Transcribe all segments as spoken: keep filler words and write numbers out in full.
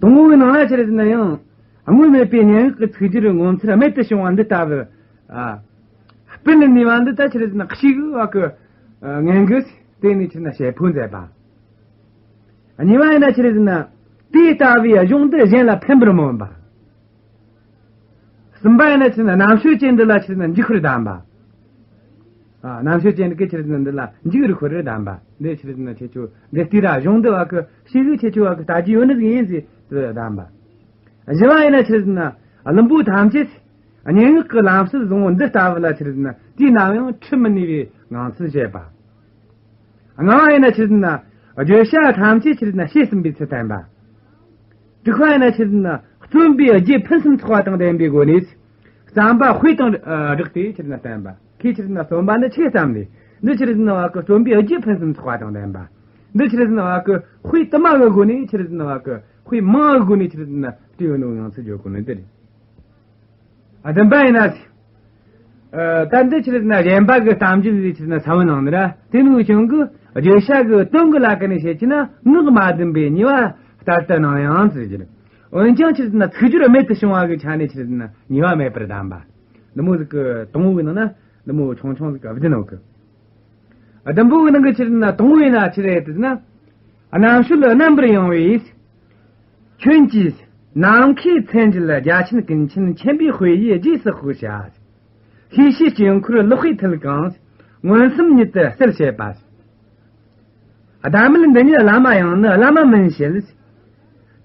དང་པོའི་ནང་ལ་ཆི་རེད་ཟེར་ན་ཡང་སྔོན་མེད་པའི་སྙན་ངག་གི་ཚིག་སྦྱོར་ངོ་མཚར་རྨད་དུ་བྱུང་བ་འདི་ལྟ་བུ། ཨ། སྤུན་ནི་ནུས་པ་འདི་ད་ཆི་རེད་ཟེར་ན་ཤེས་གི་བ་གི་ངན་གི་དེ་ནི་ཆི་རེད་ན་བྱེད་ཕོད་མཛད་པ། གཉིས་པ་ཡིན་ན་ཆི་རེད་ཟེར་ན་དེ་ལྟ་བུའི་གཞུང་འདི་གཞན་ལ་ཕན་པར་སྨོན་པ། གསུམ་པ་ཡིན་ན་ཆི་རེད་ན་རྣམ་དཔྱོད་ཅན་འདི་ལ་ཆི་རེད་ན་འཇུག་པར་གདམས་པ། ཨ། རྣམ་དཔྱོད་ཅན་གྱི་ཆི་རེད་ན་འདི་ལ་འཇུག་པར་ཁོ་རར་གདམས་པ། འདི་ཆི་རེད་ན་ཁྱེད་ཆོ་འདི་ལྟའི་ར་གཞུང་འདི་བ་གི་ཤེས་གི་ཁྱེད་ཆོ་བ་གི་ལྟ་རྒྱུ་ཡོད་ནི་ཟིག་ཡིན་ཟེར་དུ་གདམས་པ། བཞི་བ་ཡིན་ན་ཆི་རེད་ན་བླུན་པོ་ཐམས་ཅད་སྙན་ངག་གི་ལམ་སྲོལ་བཟང་བོ་འདི་ལྟ་བུ་ལ་ཆི་རེད་ན་དུས་ནམ་ཡང་ཁྲིད་མི་ནུས་པའི་ངང་ཚུལ་བཤད་པ། ལྔ་བ་ཡིན་ན་ཆི་རེད་ན་བརྗོད་བྱ་ཐམས་ཅད་ཆི་རེད་ན་བཤད་ཟིན་པའི་ཚུལ་བསྟན་པ། དྲུག་པ་ཡིན་ན་ཆི་རེད་ན་རྩོམ་པའི་རྒྱུ་ཕུན་སུམ་ཚོགས་པ་དང་ལྡན་པའི་སྒོ་ནས་བརྩམས་པ་དཔེ་དང་སྦྲགས་ཏེ་ཆི་རེད་ན་བསྟན་པ། ཁོས་ཆི་རེད་ན་རྩོམ་པ་འདི་ཆི་ཙམ་ལས་འདི་ཆི་རེད་ན་བ་གི་རྩོམ་པའི་རྒྱུ་ཕུན་སུམ་ཚོགས་པ་དང་ལྡན་པ། འདི་ཆི་རེད་ན་བ་གི་དཔེ་དུ་མ་གི་སྒོ་ནས་ཆི་རེད་ན་བ་གི་དཔེ་མང་གི་སྒོ་ནས་ཆི་རེད་ན་བྲིས་ཡོད་ནོ་ཡང་སྲིད་བརྗོད་གོ་ནི་འདི་རེད། ཨ། བདུན་པ་ཡིན་ན། ཨ། ད་འདི་ཆི་རེད་ན་གཞན་པ་གི་གཏམ་རྒྱུད་ཟིག་ཆི་རེད་ན་ས་བོན་ནང་ནི་ར། དེ་ནི་གཞུང་གི་བརྗོད་བྱ་གི་དོན་གི་ལ་ཀ་ནས་བཤད་ཀྱི་ན་ངག་མ་བདེན་པའི་ཉེས་པ་ལྟར་དུ་སྣང་ཡང་ཟེར་གྱི་རེད། འོན་ཀྱང་ཆི་རེད་ན་ཚིག་སྦྱོར་རྨད་དུ་བྱུང་བ་གི་ཆ་ནས་ཆི་རེད་ན་ཉེས་པ་མེད་པར་གདམས་པ། འདི་མོ་ཟིག་གི་དང་པོ་གི་ནང་ན་འདི་མོ་ཆུང་ཆུང་ཟིག་གི་བདུན་ནོ་གི། ཨ། བདུན་པོ་གི་ནང་གི་ཆི་རེད་ན་དང་པོ་ཡིན་ན་ཆི་རེད་ཟེར་ན། རྣམ་དཔྱོད་རྣམ་པར་ཡངས་པས། ཁྱོད་ཀྱིས་ནམ་མཁའི་མཚན་བརྗོད་རྒྱ་ཆེན་ཀུན་མཁྱེན་མཁྱེན་པའི་དཔེ་ཡིས་རྗེས་སུ་དཔོག་བྱ། ཤེས་བྱའི་དཀྱིལ་འཁོར་ལག་པས་མཐིལ་གང་། མངོན་སུམ་ཉིད་དུ་གསལ་བྱེད་པ། ཟླ་མེད་འདི་ཉིད་བླ་མ་ཡང་ནི་བླ་མ་མིན་བྱེད།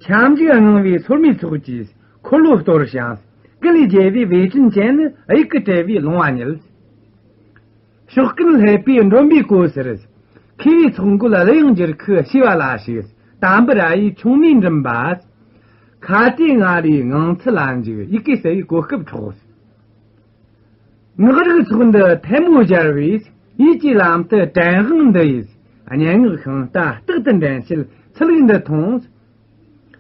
ཁྱབ་འཇུག་སྣང་བའི་སོར་མོའི་ཚོགས་ཀྱིས་འཁོར་ལོ་སྟོར་ཞིང་། ཀུན་ལས་རྒྱལ་བའི་བེ་ཅོན་ཅན་ནི་དབྱུག་གུ་བྲལ་བའི་ལོང་བ་ཉིད། ཕྱོགས་ཀུན་ལྷོད་པའི་མགྲོན་པོའི་གོ་སར། མཁས་པའི་ཚོགས་འགོད་གླུ་དབྱངས་འགྱུར་ཁུག་ཤེས་པ་ལ་ཞུགས། དམ་པ་ར་ཡི་ཆུང་མའི་མགྲིན་པ། ཁྭ་ཏའི་ང་རོའི་ངང་ཚུལ་ལ་འཇུག་ཡི་གེ་གསལ་བའི་གོ་སྐབས་འཕྲོག། ངག་རིག་ཚོགས་འདི་ཐལ་མོ་སྦྱར་བས། ཡིད་ཀྱི་ལམ་དུ་དྲན་དབང་འདི་ཡིས། སྙན་ངག་ཤིང་རྟ་རྟག་ཏུ་འདྲེན་བྱེད་ཚུལ་ལུགས་འདི་མཐོང་།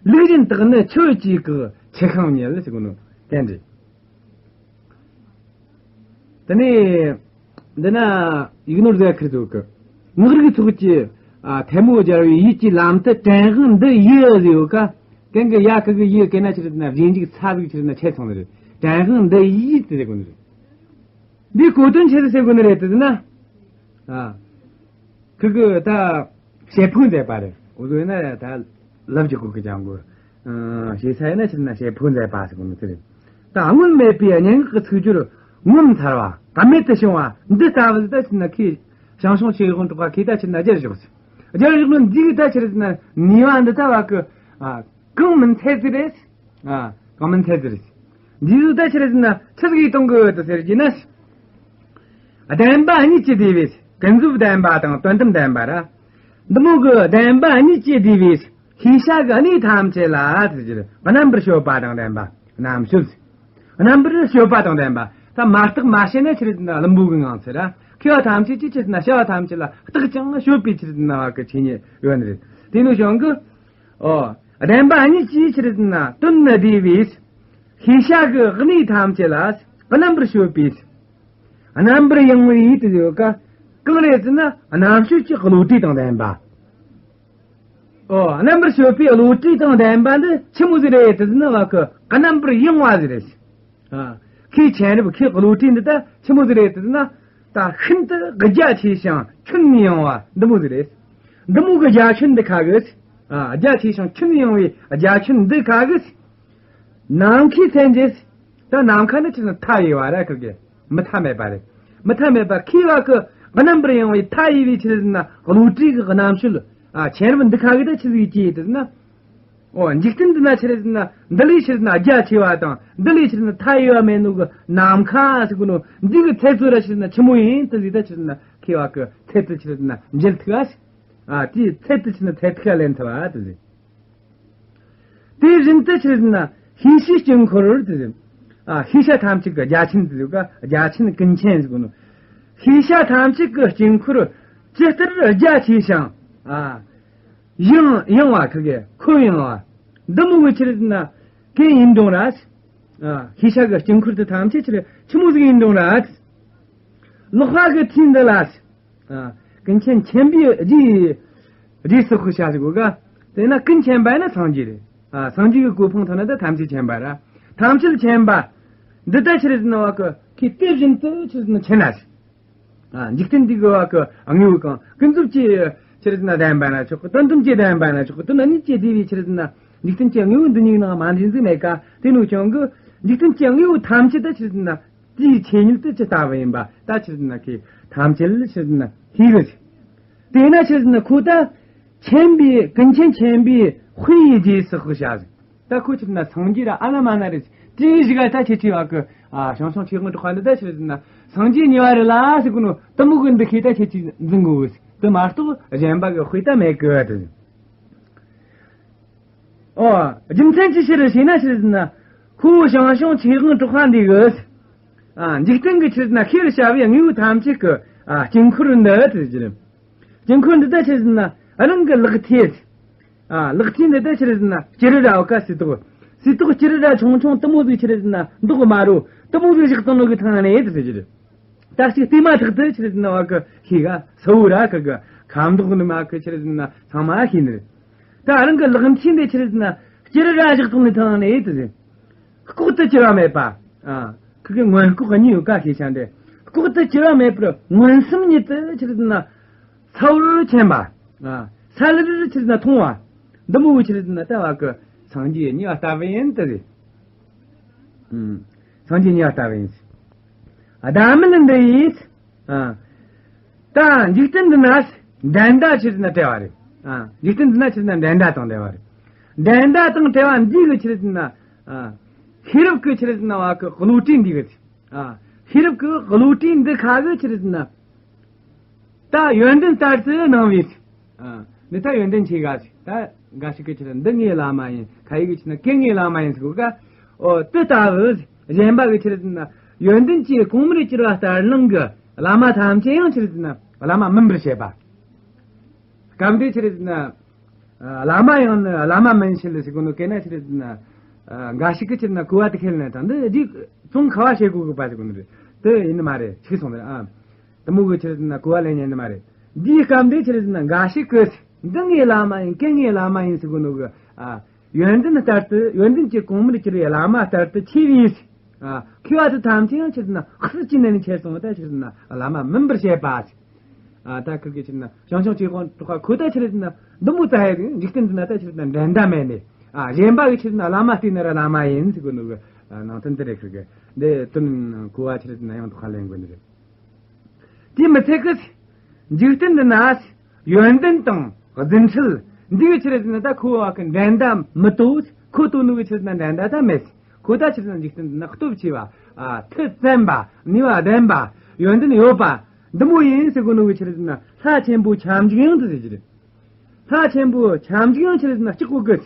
ལུགས་གཞན་དག་ནི་ཆོས་ཀྱི་བཀའ་ཆུ་ཤིང་ཉིད་ཟེར་གོ་ནོ་དེ་འདྲ། དེ་ནས་འདི་ན་ཡིག་ནོར་ཟེར་ཁུར་འདུག་གི། ངག་རིག་ཚོགས་ཀྱི་ཨ་ཐལ་མོ་སྦྱར་བའི་ཡིད་ཀྱི་ལམ་དུ་དྲན་དབང་འདི་ཡིས་ཟེར་ཡོད་ཀ། དེང་གི་ཡ་ཁུ་གི་ཡི་གེ་ན་ཆི་རེད་ན་རྗེས་འཇུག་ཚ་ཟིག་ཆི་རེད་ན་ཆད་སོང་ནི་རེད། དྲན་དབང་འདི་ཡིས་ཟེར་གོ་ནི་རེད། འདིའི་གོ་དོན་ཆི་ཟིག་ཟེར་གོ་ནི་རེད་དེ་ན། ཨ། ཁུ་གུ་ད་བྱེད་ཕོད་མཛད་པ་རེད། འུ་ཚོ་ཡིན་ན་ད་ལབ་ཀྱི་གོ་གི་ཅང་གོ། ཨ། ཞེ་ས་ཡིན་ན་ཕྱིར་ན་བྱེད་ཕོད་མཛད་པ་ཟེར་གོ་ནི་དེ་རེད། ད་སྔོན་མེད་པའི་སྙན་ངག་གི་ཚིག་སྦྱོར་ངོ་མཚར་བ་རྨད་དུ་བྱུང་བ་འདི་ལྟ་བུ་ད་ཕྱིར་ན་ཁོས་ཞང་ཞུང་ཆོས་དབང་གྲགས་པ་ཁོས་ད་ཕྱིར་ན་སྦྱར་བཞག་ཟེར། སྦྱར་བཞག་ནི་འདི་གི་ད་ཕྱིར་ན་ནུས་པ་འདི་ལྟ་བ་གི། ཨ། གང་མིན་ཚད་ཟིག་རེད། ཨ། གང་མིན་ཚད་ཟིག་རེད། འདི་ཟིག་ད་ཕྱིར་ན་ཆི་ཟིག་གིས་སྟོན་གི་ཡོད་དོ་ཟེར་གྱི་ན། བདེན་པ་གཉིས་ཀྱིས་བསྡུས་པའི་ཀུན་རྫོབ་བདེན་པ་དང་དོན་དམ་བདེན་པ་ར། འདི་མོ་གི་བདེན་པ་གཉིས་ཀྱིས་བསྡུས་པའི་ཤེས་བྱ་གི་གནས་ཐམས་ཅད་ལ་ཟེར་གྱི་རེད། རྣམ་པར་དཔྱོད་པ་དང་ལྡན་པ་རྣམ་དཔྱོད། རྣམ་པར་དཔྱོད་པ་དང་ལྡན་པ། ད་མ་བརྟགས་མ་དཔྱད་ན་ཕྱིར་ན་བླུན་པོ་གི་ངང་ཚུལ་ར། མཁས་པ་ཐམས་ཅད་ཀྱིས་ཕྱིར་ན་བྱ་བ་ཐམས་ཅད་ལ་བརྟག་ཅིང་དཔྱོད་པའི་ཕྱིར་ན་བ་གི་ཆོས་ཉིད་ཡོད་ནི་རེད། དེ་ནི་གཞུང་གི། ཨོ། བདེན་པ་གཉིས་ཀྱིས་ཕྱིར་ན་དོན་ནི་བསྡུས་པའི། ཤེས་བྱ་གི་གནས་ཐམས་ཅད་ལ་རྣམ་པར་དཔྱོད་པའི། རྣམ་པར་ཡངས་པའི་ཡིད་དུ་ཡོད་ཀ། གང་རེད་ཟེར་ན་རྣམ་དཔྱོད་ཀྱི་བློ་གྲོས་དང་ལྡན་པ། ཨོ། རྣམ་པར་དཔྱོད་པའི་བློ་གྲོས་དང་ལྡན་པ་འདི་ཆི་མོ་ཟིག་རེད་ཟེར་ན་བ་གི་རྣམ་པར་ཡངས་པ་ཟིག་རེད། ཨ། ཁོའི་མཁྱེན་རབ་ཁོའི་བློ་གྲོས་འདི་ད་ཆི་མོ་ཟིག་རེད་ཟེར་ན། ད་ཤིན་ཏུ་རྒྱ་ཆེ་ཞིང་ཁྱོན་ནས་ཡངས་པ་འདི་མོ་ཟིག་རེད། འདི་མོ་གི་རྒྱ་ཁྱོན་འདི་ཁ་གི། ཨ། རྒྱ་ཆེ་ཞིང་ཁྱོན་ནས་ཡངས་པའི་རྒྱ་ཁྱོན་འདི་ཁ་གི། ནམ་མཁའི་མཚན་བརྗོད། ད་ནམ་མཁའ་ནི་ཆི་ཟེར་ན་མཐའ་ཡས་པ་ར་ཁིར་གི། མུ་མཐའ་མེད་པ་རེད། མུ་མཐའ་མེད་པ་ཁོའི་བ་གི་རྣམ་པར་ཡངས་པའི་མཐའ་ཡས་པའི་ཆི་ཟེར་ན་བློ་གྲོས་ཀྱི་རྣམ་དཔྱོད། ཨ། མཁྱེན་རབ་འདི་ཁ་གི་ད་ཆི་ཟིག་སྐྱེས་ཟེར་ན། ཨོ། འཇིག་རྟེན་འདི་ན་ཆི་རེད་ཟེར་ན་འདི་ལས་ཆི་རེད་ན་རྒྱ་ཆེ་བ་དང་འདི་ལས་ཆི་རེད་ན་མཐའ་ཡས་པ་མེད་ནོ་གི་ནམ་མཁའ་ཟེར་གོ་ནོ་འདི་གི་ཚད་ཚོད་ར་ཆི་རེད་ན་ཆི་མོ་ཡིན་དེ་ཟིག་ད་ཆི་རེད་ན་ཁོའི་བ་གི་ཚད་དུ་ཆི་རེད་ན་འཇལ་ཐུབ་པ་ཟིག། ཨ། དེའི་ཚད་དུ་ཆི་རེད་ན་ཚད་ཐིག་ལེན་ཐུབ་པ་དེ་ཟིག། དེ་བཞིན་དུ་ཆི་རེད་ན་ཤེས་བྱའི་དཀྱིལ་འཁོར་དེ་ཟིག། ཨ། ཤེས་བྱ་ཐམས་ཅད་ཀྱི་རྒྱ་ཁྱོན་དེ་ཟིག་ག་རྒྱ་ཁྱོན་ཀུན་མཁྱེན་ཟེར་གོ་ནོ། ཤེས་བྱ་ཐམས་ཅད་ཀྱི་དཀྱིལ་འཁོར་ཇི་ལྟར་རྒྱ་ཆེ་ཞིང་། ཨ། ཡངས་ཡངས་པ་ཁིར་གི་ཁོད་ཡངས་པ། འདི་མོ་གི་ཆི་རེད་ན་གན་ཡིན་དང་ར། ཨ། ཤེས་བྱ་གི་དཀྱིལ་འཁོར་དེ་ཐམས་ཅད་ཆི་རེད་ཆི་མོ་ཟིག་ཡིན་དང་ར། ལག་པ་གི་མཐིལ་འདི་ལ། ཨ། ཀུན་མཁྱེན་མཁྱེན་པའི་རྗེས་རྗེས་སུ་དཔོག་བྱ་ཟེར་གོ་ག། དེ་ན་ཀུན་མཁྱེན་པ་ཡིན་ན་སངས་རྒྱས་རེད། ཨ། སངས་རྒྱས་ཀྱི་གོ་འཕང་ཐོབ་ན་ད་ཐམས་ཅད་མཁྱེན་པ་ར། ཐམས་ཅད་མཁྱེན་པ་འདི་ད་ཆི་རེད་ཟེར་ན་བ་གི་ཁོས་དེ་བཞིན་དུ་ཆི་རེད་ཟེར་ན་མཁྱེན་ན་ཟེར། ཨ། འཇིག་རྟེན་འདི་གི་བ་གི་དངོས་པོ་གང་ཀུན་རྫོབ་ཀྱི་ཆི་རེད་ཟེར་ན་བདེན་པ་ན་ཆོག་གི། དོན་དམ་གྱི་བདེན་པ་ན་ཆོག་གི། དོན་གཉིས་ཀྱི་བདེ་བའི་ཆི་རེད་ཟེར་ན་འཇིག་རྟེན་གྱི་དངོས་པོ་འདི་གཉིས་ནང་མ་འདྲེས་ཟིག་མེད་ཀ། དེ་ནོ་ཀྱང་གི་འཇིག་རྟེན་གྱི་དངོས་པོ་ཐམས་ཅད་ད་ཆི་རེད་ཟེར་ན་དེའི་ཆོས་ཉིད་དུ་ཇི་ལྟ་བུ་ཡིན་པ་ད་ཆི་རེད་ཟེར་ན་ཁོས་ཐམས་ཅད་ཆི་རེད་ཟེར་ན་ཤེས་གི་ཟེར། དེས་ན་ཆི་རེད་ཟེར་ན་ཁོ་ད་ཆེན་པོའི་ཀུན་མཁྱེན་ཆེན་པོའི་དཔེ་ཡི་རྗེས་སུ་དཔག་བྱ་ཟེར། ད་ཁོ་ཆི་རེད་ཟེར་ན་སངས་རྒྱས་ར་ཨ་ལ་མ་ན་རེད། དེའི་གཞུག་ག་ད་ཁྱེད་ཆོས་བ་གི། ཨ། ཞང་ཞུང་ཆོས་དབང་གྲགས་པ་འདི་ད་ཆི་རེད་ཟེར་ན་སངས་རྒྱས་གཉིས་པ་རེད་ལ་ཟེར་གོ་ནོ་དེ་མོ་གི་འདི་ཁོས་ད་ཁྱེད་ཆོས་འཛིན་དགོས་གི། དེ་མ་གཏོགས་གཞན་པ་གི་དཔེ་ད་མེད་གི་ཟེར། ཨོ། རྒྱུ་མཚན་ཅི་ཕྱིར་ཞེ་ན་ཆི་རེད་ཟེར་ན། ཁོ་ཞང་ཞུང་ཆོས་དབང་གྲགས་པ་འདི་གིས། ཨ། འཇིག་རྟེན་གྱི་ཆི་རེད་ཟེར་ན་ཤེས་པར་བྱ་བའི་དངོས་པོ་ཐམས་ཅད་ཀྱི། ཨ། དཀྱིལ་འཁོར་འདི་ཟེར་གྱི་རེད། དཀྱིལ་འཁོར་འདི་ད་ཆི་རེད་ཟེར་ན་རང་གི་ལག་མཐིལ། ཨ། ལག་མཐིལ་འདི་ད་ཆི་རེད་ཟེར་ན་སྐྱུ་རུ་ར་བ་ཀ་སིལ་ཏོག་སིལ་ཏོག་སྐྱུ་རུ་ར་ཆུང་ཆུང་དེ་མོ་ཟིག་ཆི་རེད་ཟེར་ན་མདོག་དམར་རོ་དེ་མོ་ཟིག་བཞག་བཏང་ནོ་གི་ཐང་ནས་ཟེར་གྱི་རེད། ད་ཅིག་བལྟས་མ་ཐག་ཏུ་ཆི་རེད་ཟེར་ན་བ་གི་ཤེས་ག་སོ་བོ་ར་གི་གི་ཁ་མདོག་ནི་མ་གི་ཆི་རེད་ཟེར་ན་ཚང་མ་ཤེས་ནི་རེད། ད་རང་གི་ལག་མཐིལ་འདི་ཆི་རེད་ཟེར་ན་སྐྱུ་རུ་ར་བཞག་བཏང་ནི་ཐང་ནས་ཟེར། ལྐོག་ཏུ་གྱུར་པ་མེད་པ། ཨ། ཁོ་གི་མངོན་ལྐོག་གཉིས་ཡོད་ཀ་ཤེས་བྱ་འདི། ལྐོག་ཏུ་གྱུར་པ་མེད་པར་མངོན་སུམ་ཉིད་དུ་ཆི་རེད་ཟེར་ན་གསལ་བོར་མཁྱེན་པ། ཨ། གསལ་བོར་ཆི་རེད་ཟེར་ན་མཐོང་བ། འདི་མོ་བོ་ཆི་རེད་ཟེར་ན་ད་བ་གི་སངས་རྒྱས་གཉིས་པ་ལྟ་བུ་ཡིན་ཏེ་ཟེར། ཨུམ། སངས་རྒྱས་གཉིས་པ་ལྟ་བུ་ཡིན་ཟེར། ཨ། བདག་མེད་འདི་ཡིས། ཨ། ད་འཇིག་རྟེན་འདི་ན་འགྲན་ཟླ་ཆི་རེད་ཟེར་ན་བྲལ་བ་རེད། ཨ། འཇིག་རྟེན་འདི་ན་ཆི་རེད་ཟེར་ན་འགྲན་ཟླ་དང་བྲལ་བ་རེད། འགྲན་ཟླ་དང་བྲལ་བ་འདི་གི་ཆི་རེད་ཟེར་ན། ཨ། ཤེས་རབ་ཀྱི་ཆི་རེད་ཟེར་ན་བ་གི་བློ་གྲོས་འདི་གི། ཨ། ཤེས་རབ་ཀྱི་བློ་གྲོས་འདི་ཁ་གི་ཆི་རེད་ཟེར་ན། ད་ཡོན་ཏན་ལྟར་དུ་སྣང་བས། ཨ། འདི་ད་ཡོན་ཏན་ཆེ་ག་ཟིག་ད་འགའ་ཞིག་གིས་ཆི་རེད་འདི་ངའི་བླ་མ་ཡིན། ཁ་ཡིག་གིས་ཆི་རེད་ན་ཀན་ངའི་བླ་མ་ཡིན་ཟེར་གོ་ཀ། ཨོ། དེ་ལྟ་བུ་གཞན་པ་གིས་ཆི་རེད་ན་ཡོན་ཏན་གྱི་གོང་མར་གྱུར་པ་ལྟར་སྣང་གི་བླ་མ་ཐམས་ཅད་ཡང་ཆི་རེད་ན་བླ་མ་མིན་པར་བཤད་པ། སྐབས་འདིའི་ཆི་རེད་ན། ཨ། བླ་མ་ཡང་ནི་བླ་མ་མིན་ཕྱིར་ཟེར་གོ་ནོ་གན་ན་ཆི་རེད་ན། ཨ། འགའ་ཞིག་གིས་ཆི་རེད་ན་གོ་བ་དེ་ཁས་ལེན་དང་འདི་འདི་ཙོང་ཁ་བ་བྱེད་དགོས་གི་པ་ཟེར་གོ་ནོ་རེད། དེ་ཡིན་ནི་མ་རེད། འཆུག་སོང་ནི་རེད། ཨ། དེ་མོ་གི་ཆི་རེད་ན་གོ་བ་ལེན་ཉན་ནི་མ་རེད། འདིའི་སྐབས་འདི་ཆི་རེད་ན་འགའ་ཞིག་གིས་འདི་ངའི་བླ་མ་ཡིན། ཀན་ངའི་བླ་མ་ཡིན་ཟེར་གོ་ནོ་གི། ཨ། ཡོན་ཏན་ལྟར་དུ་ཡོན་ཏན་གྱི་གོང་མར་གྱུར་པའི་བླ་མ་ལྟར་དུ་ཆེ་བས། ཨ། མཁས་པ་དེ་ཐམས་ཅད་ཡང་ཆི་རེད་ན་སྲིད་ཀྱི་གནས་ནས་ཁྱེར་སོང་བ་ད་ཆི་རེད་ན་བླ་མ་མིན་པར་བཤད་པ། ཨ། ད་ཁིར་གི་ཆི་རེད་ན་ཞང་ཞུང་ཆོས་དབང་གྲགས་པ་ཁོ་ད་ཆི་རེད་ན་འདི་མོ་ཙ་ཡ་འཇིག་རྟེན་འདི་ན་ད་ཆི་རེད་ན་འགྲན་ཟླ་མེད་ནས། ཨ། གཞན་པ་གི་ཆི་རེད་ན་བླ་མ་བལྟས་ན་ར་བླ་མ་ཡིན་ཟེར་གོ་ནོ་གི། ཨ། ནང་དོན་འདི་རེད། ཁིར་གི་འདི་དོན་གོ་བ་ཆི་རེད་ན་ཡང་དོ་ཁ་ལེན་དགོས་ནི་རེད། དེ་མི་ཚད་གི། འཇིག་རྟེན་འདི་ན་ཡོན་ཏན་དང་རྫུ་འཕྲུལ་འདི་གི་ཆི་རེད་ན་ད་ཁོ་བ་གི་འགྲན་ཟླ་མི་དོ། ཁོ་དོ་ནོ་གི་ཆི་རེད་ན་འགྲན་ཟླ་ད་མེད། ཁོ་ད་ཆི་རེད་ན་འཇིག་རྟེན་འདི་ན་སྟོབས་ཆེ་བ། ཨ། མཐུ་བཙན་པ། ནུས་པ་ལྡན་པ། ཡོན་ཏན་ཡོད་པ། འདི་མོ་ཡིན་ཟེར་གོ་ནོ་གི་ཆི་རེད་ན་ལྷ་ཆེན་པོ་ཁྱབ་འཇུག་ཡང་དེ་ཟེར་གྱི་རེད། ལྷ་ཆེན་པོ་ཁྱབ་འཇུག་ཡང་ཆི་རེད་ན་ལྕགས་པོ་གི།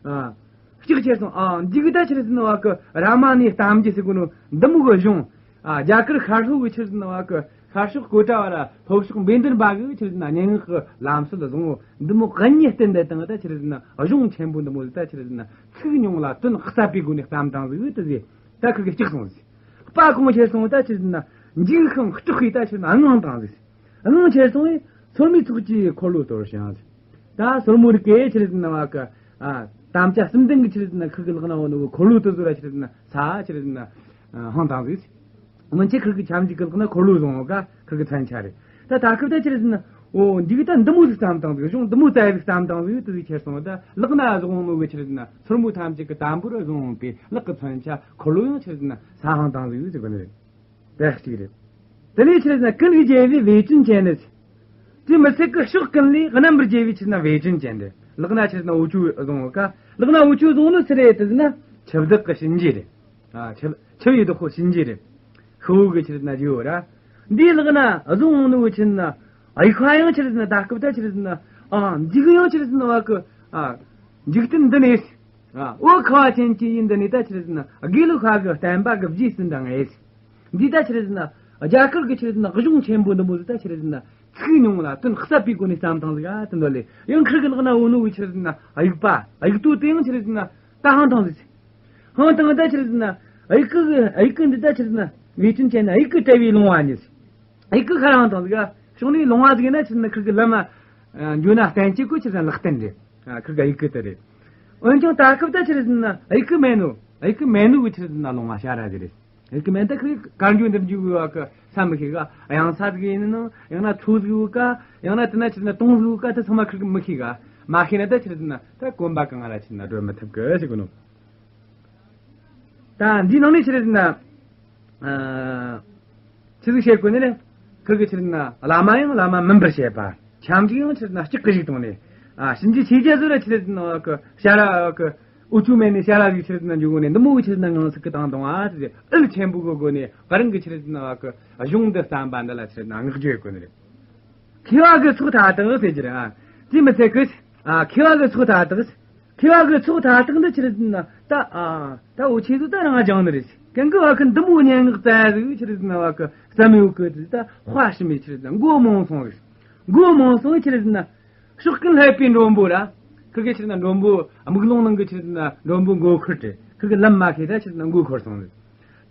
ཨ། ལྕགས་ཁྱེར་སོང་། ཨ། འདི་གི་ད་ཆི་རེད་ཟེར་ན་བ་གི་རཱ་མ་ཎའི་གཏམ་རྒྱུད་ཟེར་གོ་ནོ་འདི་མོ་གི་གཞུང་། ཨ། རྒྱ་གར་ཤར་ལྷོ་གི་ཆི་རེད་ཟེར་ན་བ་གི་ཤར་ཕྱོགས་གཽ་ཌ་ཝ་ར་ལྷོ་ཕྱོགས་བཻ་དརྦྷ་གི་ཆི་རེད་ཟེར་ན་སྙན་ངག་གི་ལམ་སྲོལ་བཟང་བོ་འདི་མོ་གི་གཉིས་བསྟན་དེ་དང་ད་ཆི་རེད་ཟེར་ན་གཞུང་ཆེན་པོ་འདི་མོ་ཟིག་ད་ཆི་རེད་ཟེར་ན་ཚིག་ཉུང་ལ་དོན་ཟབ་པའི་སྒོ་ནས་གཏམ་དང་ཟིག་དེ་ཟིག་ད་ཁིར་གི་ལྕགས་སོང་ཟིག། དཔའ་གང་ཁྱེར་སོང་ད་ཆི་རེད་ཟེར་ན་འཇིགས་ཤིང་སྐྲག་གིས་ད་ཆི་རེད་ན་དངངས་དང་ཟིག། དངངས་ཁྱེར་སོང་བས་སོར་མོའི་ཚོགས་ཀྱིས་འཁོར་ལོ་དོར་ཞིང་། ད་སོར་མོ་རིགས་ཀྱིས་ཆི་རེད་ཟེར་ན་བ་གི། ཨ། དམ་བཅའ་གསུམ་ལྡན་གྱི་ཆི་རེད་ཟེར་ན་ཁིར་གི་ལག་ན་འོ་ནོ་འཁོར་ལོ་དེ་ཚོ་ར་ཆི་རེད་ཟེར་ན་ས་ཆི་རེད་ཟེར་ན་འཕངས་བཏང་ཟིག། སྔོན་ཆད་ཁིར་གི་ཁྱབ་འཇུག་གི་ལག་ན་འཁོར་ལོ་བཟུང་བ་ག་ཁིར་གི་མཚོན་ཆ་རེད། ད་ད་སྐབས་ད་ཆི་རེད་ཟེར་ན་འོ་འདི་གི་ད་འདི་མོ་ཟིག་བརྩམས་བཏང་ཟིག། གཞུང་འདི་མོ་ཙ་ཡ་ཟིག་བརྩམས་བཏང་ཟིག་དེ་ཟིག་ཁྱེར་སོང་བ་ད་ལག་ན་བཟུང་ནོ་གི་ཆི་རེད་ཟེར་ན་སོར་མོ་ཐམས་ཅད་ཀྱི་དམ་པོར་བཟུང་བའི་ལག་གི་མཚོན་ཆ་འཁོར་ལོ་ཡང་ཆི་རེད་ཟེར་ན་ས་འཕངས་བཏང་ཟིག་ཟེར་གོ་ནི་རེད། དེ་གཅིག་རེད། དེ་ནས་ཆི་རེད་ཟེར་ན་ཀུན་ལས་རྒྱལ་བའི་བེ་ཅོན་ཅན་ནི། དེ་མི་ཚད་ཀྱི་ཕྱོགས་ཀུན་ལས་རྣམ་པར་རྒྱལ་བའི་ཆི་རེད་ཟེར་ན་བེ་ཅོན་ཅན་རེད། ལག་ན་ཆི་རེད་ཟེར་ན་འོ་ཅོག་བཟུང་བ་ཀ། ལག་ན་འོ་ཅོག་བཟུང་ནི་སུ་རེད་དེ་ཟེར་ན་འཆི་བདག་གི་གཤིན་རྗེ་རེད། ཨ། འཆི་འཆི་བའི་བདག་པོ་གཤིན་རྗེ་རེད། ཤི་བོ་གི་ཆི་རེད་ཟེར་ན་རྗེ་བོ་ར། འདིའི་ལག་ན་བཟུང་ནི་བོ་ཆི་རེད་ཟེར་ན་དབྱུག་པ་ཡང་ཆི་རེད་ཟེར་ན་ད་སྐབས་ད་ཆི་རེད་ཟེར་ན། ཨ། འཇིགས་ཡང་ཆི་རེད་ཟེར་ན་བ་ཀི། ཨ། འཇིག་རྟེན་འདི་ནས། ཨ། འོད་ཁ་བ་ཅན་གྱི་ཡུལ་འདི་ནས་ད་ཆི་རེད་ཟེར་ན་དགེ་ལུགས་པ་གི་བསྟན་པ་གི་རྗེས་སུ་འབྲང་ངེས། འདི་ད་ཆི་རེད་ཟེར་ན་རྒྱ་གར་གི་ཆི་རེད་ཟེར་ན་གཞུང་ཆེན་པོ་འདི་མོ་ཟིག་ད་ཆི་རེད་ཟེར་ན་ཚིག་ཉུང་ལ་དོན་ཟབ་པའི་སྒོ་ནས་བརྩམས་བཏང་ཟིག། ཨ། དེ་འདྲ་ལས་ཡང་ཁིར་གི་ལག་ན་འོ་ནོ་བོ་ཆི་རེད་ཟེར་ན་དབྱུག་པ་དབྱུག་ཏོ་དེ་ཡང་ཆི་རེད་ཟེར་ན་ད་འཕངས་བཏང་ཟིག། འཕངས་བཏང་ད་ཆི་རེད་ཟེར་ན་དབྱུག་གུ་གི་དབྱུག་གུ་འདི་ད་ཆི་རེད་ཟེར་ན་བེ་ཅོན་ཅན་ན་དབྱུག་གུ་བྲལ་བའི་ལོང་བ་ཉིད། དབྱུག་གུ་ཁ་རང་དང་ཟིག་ག་བྱུང་ནས་ལོང་བ་ཟིག་ཡིན་ན་ཆི་རེད་ན་ཁིར་གི་ལམ་མ་འགྱོ་ན་བརྟན་གྱི་གོ་ཆི་རེད་ན་ལག་བརྟན་རེད། ཨ། ཁིར་གི་དབྱུག་གུ་དེ་རེད། འོན་ཀྱང་ད་སྐབས་ད་ཆི་རེད་ཟེར་ན་དབྱུག་གུ་མེད་ནོ། དབྱུག་གུ་མེད་ནོ་གི་ཆི་རེད་ཟེར་ན་ལོང་བ་ཤ་ར་ཟིག་རེད། དབྱུག་གུ་མེད་ད་ཁི་གར་འགྱོ་འདིར་འགྱོ་གི་བ་གི་ས་མི་ཤེས་ག། གཡང་ས་ཟིག་ཡིན་ནོ། ཡང་ན་མཚོ་ཟིག་ཡོད་ག། ཡང་ན་དེ་ན་ཆི་རེད་ཟེར་ན་དོང་ཟིག་ཡོད་ག། ད་ཚང་མ་ཁི་མི་ཤེས་ག། མ་ཤེས་ན་ད་ཆི་རེད་ཟེར་ན་ད་གོམ་པ་གང་ང་ལ་ཆི་རེད་ཟེར་ན་བགྲོད་མི་ཐུབ་གི་ཟེར་གོ་ནོ། ད་འདིའི་ནང་ནས་ཆི་རེད་ཟེར་ན། ཨ། ཆི་ཟིག་བཤད་དགོས་ནི་རེད། ཁིར་གི་ཆི་རེད་ཟེར་ན་བླ་མ་ཡང་བླ་མ་མིན་པར་བཤད་པ། ཁྱབ་འཇུག་ཡང་ཆི་རེད་ཟེར་ན་ལྕགས་ཀྱི་གཞུག་གཏོང་ནས། ཨ། གཤིན་རྗེ་ཆོས་རྒྱལ་ཟེར་ར་ཆི་རེད་ཟེར་ན་བ་གི་ཤ་ར་བ་གི་འུ་ཚོ་མེད་ནས་ཤ་ར་ཟིག་ཆི་རེད་ཟེར་ན་འཇུག་གོ་ནས། འདི་མོ་གི་ཆི་རེད་ཟེར་ན་ངང་ཚུལ་གི་བཏང་བཏང་བ་ཟེར། ཨུལ་ཆེན་པོ་གི་སྒོ་ནས་ག་རང་གི་ཆི་རེད་ཟེར་ན་བ་གི་གཞུང་འདི་བརྩམས་པ་འདི་ལ་ཆི་རེད་ཟེར་ན་བསྔགས་བརྗོད་དགོས་ནི་རེད། མཁས་པ་གི་ཚོགས་མཐའ་དག་ཟེར་གྱི་རེད། ཨ། དེ་མི་ཚད་གི། ཨ། མཁས་པ་གི་ཚོགས་མཐའ་དག། མཁས་པ་གི་ཚོགས་མཐའ་དག་འདི་ཆི་རེད་ཟེར་ན་ད། ཨ། ད་འུ་ཆོས་ཚོ་ད་རང་སྦྱངས་ནི་རེད། གང་གི་བ་གི་འདི་མོ་སྙན་ངག་རྩ་ཟིག་ཆི་རེད་ཟེར་ན་བ་གི་བསམ་ཡོད་གི། དེ་ད་དཔའ་ཞུམ་མེད་ཆི་རེད་ཟེར་ན་མགོ་རྨོངས་སོང་གི། མགོ་རྨོངས་སོང་ཆི་རེད་ཟེར་ན། ཕྱོགས་ཀུན་བསླད་པའི་མགྲོན་པོ་ར། ཁི་གེ་ཆི་རེད་ཟེར་ན་མགྲོན་པོ་དམུས་ལོང་ནང་གི་ཆི་རེད་ཟེར་ན་མགྲོན་པོ་མགོ་འཁོར་ཏེ། ཁི་གེ་ལམ་མ་ཤེས་ད་ཆི་རེད་ཟེར་ན་མགོ་འཁོར་སོང་ནི།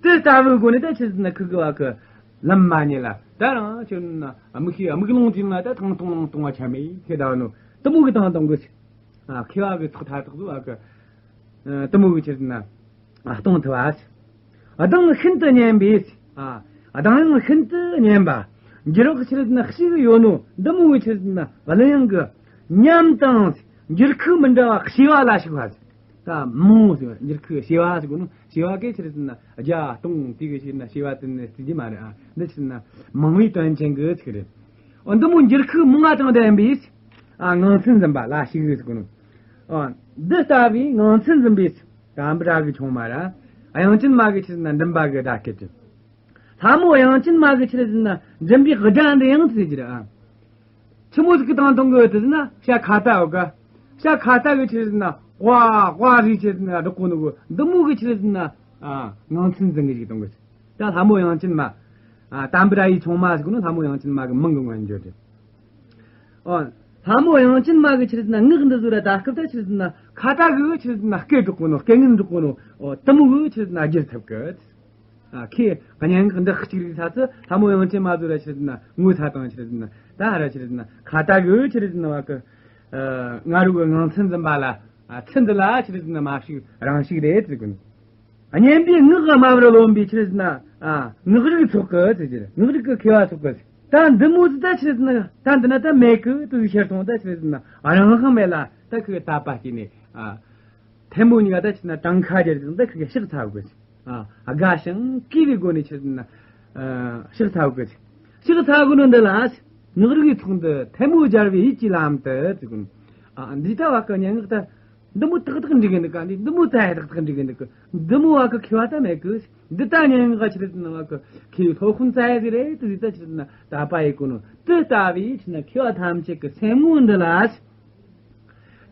དེ་ལྟ་བུའི་སྒོ་ནས་ད་ཆི་རེད་ཟེར་ན་ཁི་གེ་བ་གི་ལམ་མ་རྙེད་ལ། ད་རང་ཆི་རེད་ཟེར་ན་དམིགས་ཤེས་དམུས་ལོང་ཅན་ལ་ད་ཐང་སྟོང་ལོང་སྟོང་བ་ཆ་མེད་ཁེ་ད་ནོ། དེ་མོ་གི་བཏང་བཏང་གི། ཨ། མཁས་པ་གི་ཚོགས་མཐའ་དག་ཏུ་བ་གི། ཨ། དེ་མོ་གི་ཆི་རེད་ཟེར་ན། ཨ། གཏོང་ཐུབ་བ། གདངས་ཤིན་ཏུ་སྙན་པའི། ཨ། གདངས་དབྱངས་ཤིན་ཏུ་སྙན་པ། འགྱུར་བག་ཆི་རེད་ཟེར་ན་ཞིག་ཡོད་ནོ། འདི་མོ་གི་ཆི་རེད་ཟེར་ན་གླུ་དབྱངས་གི་ཉམས་དང་འགྱུར་ཁུག་མི་འདྲ་བ་བྱེ་བ་ལ་ཞུགས་པ། ད་མང་ཟེར་བ་འགྱུར་ཁུག་བྱེ་བ་ཟེར་གོ་ནོ། བྱེ་བ་གི་ཆི་རེད་ཟེར་ན་བརྒྱ་སྟོང་དེ་གི་ཆི་རེད་ཟེར་ན་བྱེ་བ་དེ་ནི་བརྩི་རྒྱུ་མ་རེད། ཨ། འདི་ཆི་རེད་ཟེར་ན་མང་བའི་དོན་ཅན་གི་ཚིག་རེད། འོ། འདི་མོ་འགྱུར་ཁུག་མང་བ་དང་ལྡན་པའི། ཨ། ངང་ཚུལ་འཛིན་པ་ལ་ཞུགས་ཟེར་གོ་ནོ། འོ། འདི་ལྟ་བུའི་ངང་ཚུལ་འཛིན་པའི། དམ་པ་ར་གི་ཆུང་མ་ར། དབྱངས་ཅན་མ་གི་ཆི་རེད་ཟེར་ན་མགྲིན་པ་གི་སྒྲ་སྐད་ཀྱི། ལྷ་མོ་དབྱངས་ཅན་མ་གི་ཆི་རེད་ཟེར་ན་མགྲིན་པའི་སྒྲ་འདི་ཡང་ཟེར་གྱི་རེད། ཨ། ཆི་མོ་ཟིག་གི་བཏང་བཏང་གི་ཡོད་དེ་ཟེར་ན་བྱ་ཁྭ་ཏ་ཡོད་ག། བྱ་ཁྭ་ཏ་གི་ཆི་རེད་ཟེར་ན་ཝ་ཝ་རེད་ཆི་རེད་ཟེར་ན་སྒྲོག་གོ་ནོ་གི། འདི་མོ་གི་ཆི་རེད་ཟེར་ན། ཨ། ངང་ཚུལ་འཛིན་གི་ཞིག་གཏོང་གི། ད་ལྷ་མོ་དབྱངས་ཅན་མ། ཨ། དམ་པ་ར་ཡི་ཆུང་མ་ཟེར་གོ་ནོ་ལྷ་མོ་དབྱངས་ཅན་མ་གི་མིང་གི་མངོན་བརྗོད་རེད། ཨོ། ལྷ་མོ་དབྱངས་ཅན་མ་གི་ཆི་རེད་ཟེར་ན་ངག་འདི་ཚོ་ར་ད་སྐབས་ད་ཆི་རེད་ཟེར་ན་ཁྭ་ཏ་གི་ཆི་རེད་ཟེར་ན་སྐད་སྒྲོག་གོ་ནོ། སྐད་ངན་སྒྲོག་གོ་ནོ། ཨོ། དེ་མོ་གི་ཆི་རེད་ཟེར་ན་བསྒྱུར་ཐུབ་གི། ཨ། ཁོས་སྙན་ངག་འདི་གཅིག་རིག་ས་ཚེ་ལྷ་མོ་དབྱངས་ཅན་མ་ཚོ་ར་ཆི་རེད་ཟེར་ན་ངོ་ཚ་དང་ཆི་རེད་ཟེར་ན་ད་ར་ཆི་རེད་ཟེར་ན་ཁྭ་ཏ་གི་ཆི་རེད་ཟེར་ན་བ་གི། ཨ། ང་རོ་གི་ངང་ཚུལ་འཛིན་པ་ལ། ཨ། ཚུལ་འདི་ལ་ཆི་རེད་ཟེར་ན་མ་ཞུགས་རང་ཞུགས་རེད་ཟེར་གོ་ནོ། སྙན་པའི་ངག་གི་སྨྲ་བར་རློམ་པའི་ཆི་རེད་ཟེར་ན། ཨ། ངག་རིག་ཚོགས་ཀྱི་ཟེར་གྱི་རེད། ངག་རིག་གི་མཁས་པ་ཚོགས་ཀྱི་ཟེར། ད་འདི་མོ་ཟིག་ད་ཆི་རེད་ཟེར་ན་ད་འདི་ན་ད་མེད་གི་དུ་ཤར་སོང་། ད་ཆི་རེད་ཟེར་ན་རང་དབང་མེད་ལ་ད་ཁོས་དད་པ་སྐྱེས་ནས། ཨ། ཐལ་མོ་གཉིས་ཀ་ད་ཆི་རེད་ཟེར་ན་བྲང་ཁ་རྒྱབ་ཟིག་ད་ཁོས་ཕྱག་འཚལ་དགོས་ཟེར། ཨ། དགའ་ཞིང་གུས་པའི་སྒོ་ནས་ཆི་རེད་ཟེར་ན། ཨ། ཕྱག་འཚལ་དགོས་ཟེར། ཕྱག་འཚལ་དགོས་ནོ་འདི་ལ་ཟེར། ངག་རིག་ཚོགས་འདི་ཐལ་མོ་སྦྱར་བའི་ཡིད་ཀྱི་ལམ་དུ་ཟེར་གོ་ནོ། ཨ། འདི་ལྟ་བ་གི་སྙན་ངག་ད། འདི་མོ་ཏག་ཏག་འགྲིག་གི་འདུག་ག། འདི་འདི་མོ་རྩ་ཡ་ཏག་ཏག་འགྲིག་གི་འདུག་ག། འདི་མོ་བ་གི་མཁས་པ་ད་མེད་གི། འདི་ལྟ་སྙན་ངག་ཆི་རེད་ཟེར་ན་བ་གི་མཁས་པའི་སློབ་དཔོན་རྩ་ཡ་ཟིག་རེད་དུ་ཟིག་ད་ཆི་རེད་ཟེར་ན་དད་པ་ཡེད་གོ་ནོ། དེ་ལྟ་བུའི་ཆི་རེད་ཟེར་ན་མཁས་པ་ཐམས་ཅད་ཀྱི་སེམས་ངོ་འདི་ལ།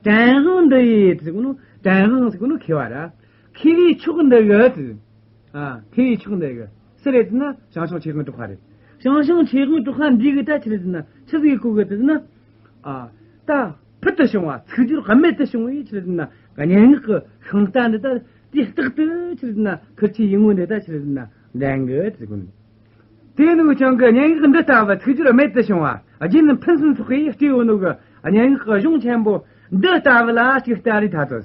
དྲན་དབང་འདི་ཡིས་ཟེར་གོ་ནོ། དྲན་དབང་ཟེར་གོ་ནོ་མཁས་པ་ར། མཁས་པའི་མཆོག་འདི་གི་ཟེར། ཨ། མཁས་པའི་མཆོག་འདི་གི་སུ་རེད་ཟེར་ན་ཞང་ཞུང་ཆོས་དབང་གྲགས་པ་རེད། ཞང་ཞུང་ཆོས་དབང་གྲགས་པ་འདི་གི་ད་ཆི་རེད་ཟེར་ན་ཆི་ཟིག་གི་གོ་གི་ཟེར་ན། ཨ། ད་ཕུལ་དུ་བྱུང་བ་ཚིག་སྦྱོར་རྨད་དུ་བྱུང་བའི་ཆི་རེད་ཟེར་ན་སྙན་ངག་གི་ཤིང་རྟ་འདི་ད་དུས་རྟག་ཏུ་ཆི་རེད་ཟེར་ན་ཁུར་ཆོའི་ཡིད་ངོ་འདི་ད་ཆི་རེད་ཟེར་ན་འདྲེན་གི་ཟེར་གོ་ནོ། དེ་ནི་ཀྱང་གི་སྙན་ངག་འདི་ལྟ་བུ་ཚིག་སྦྱོར་རྨད་དུ་བྱུང་བ་རྗེ་ནི་ཕུན་སུམ་ཚོགས་པས་སྤྲས་ཡོད་ནོ་གི་སྙན་ངག་གི་གཞུང་ཆེན་པོ་འདི་ལྟ་བུ་ལ་ཅིག་ལྟ་རིགས་ཐ་ཚོ།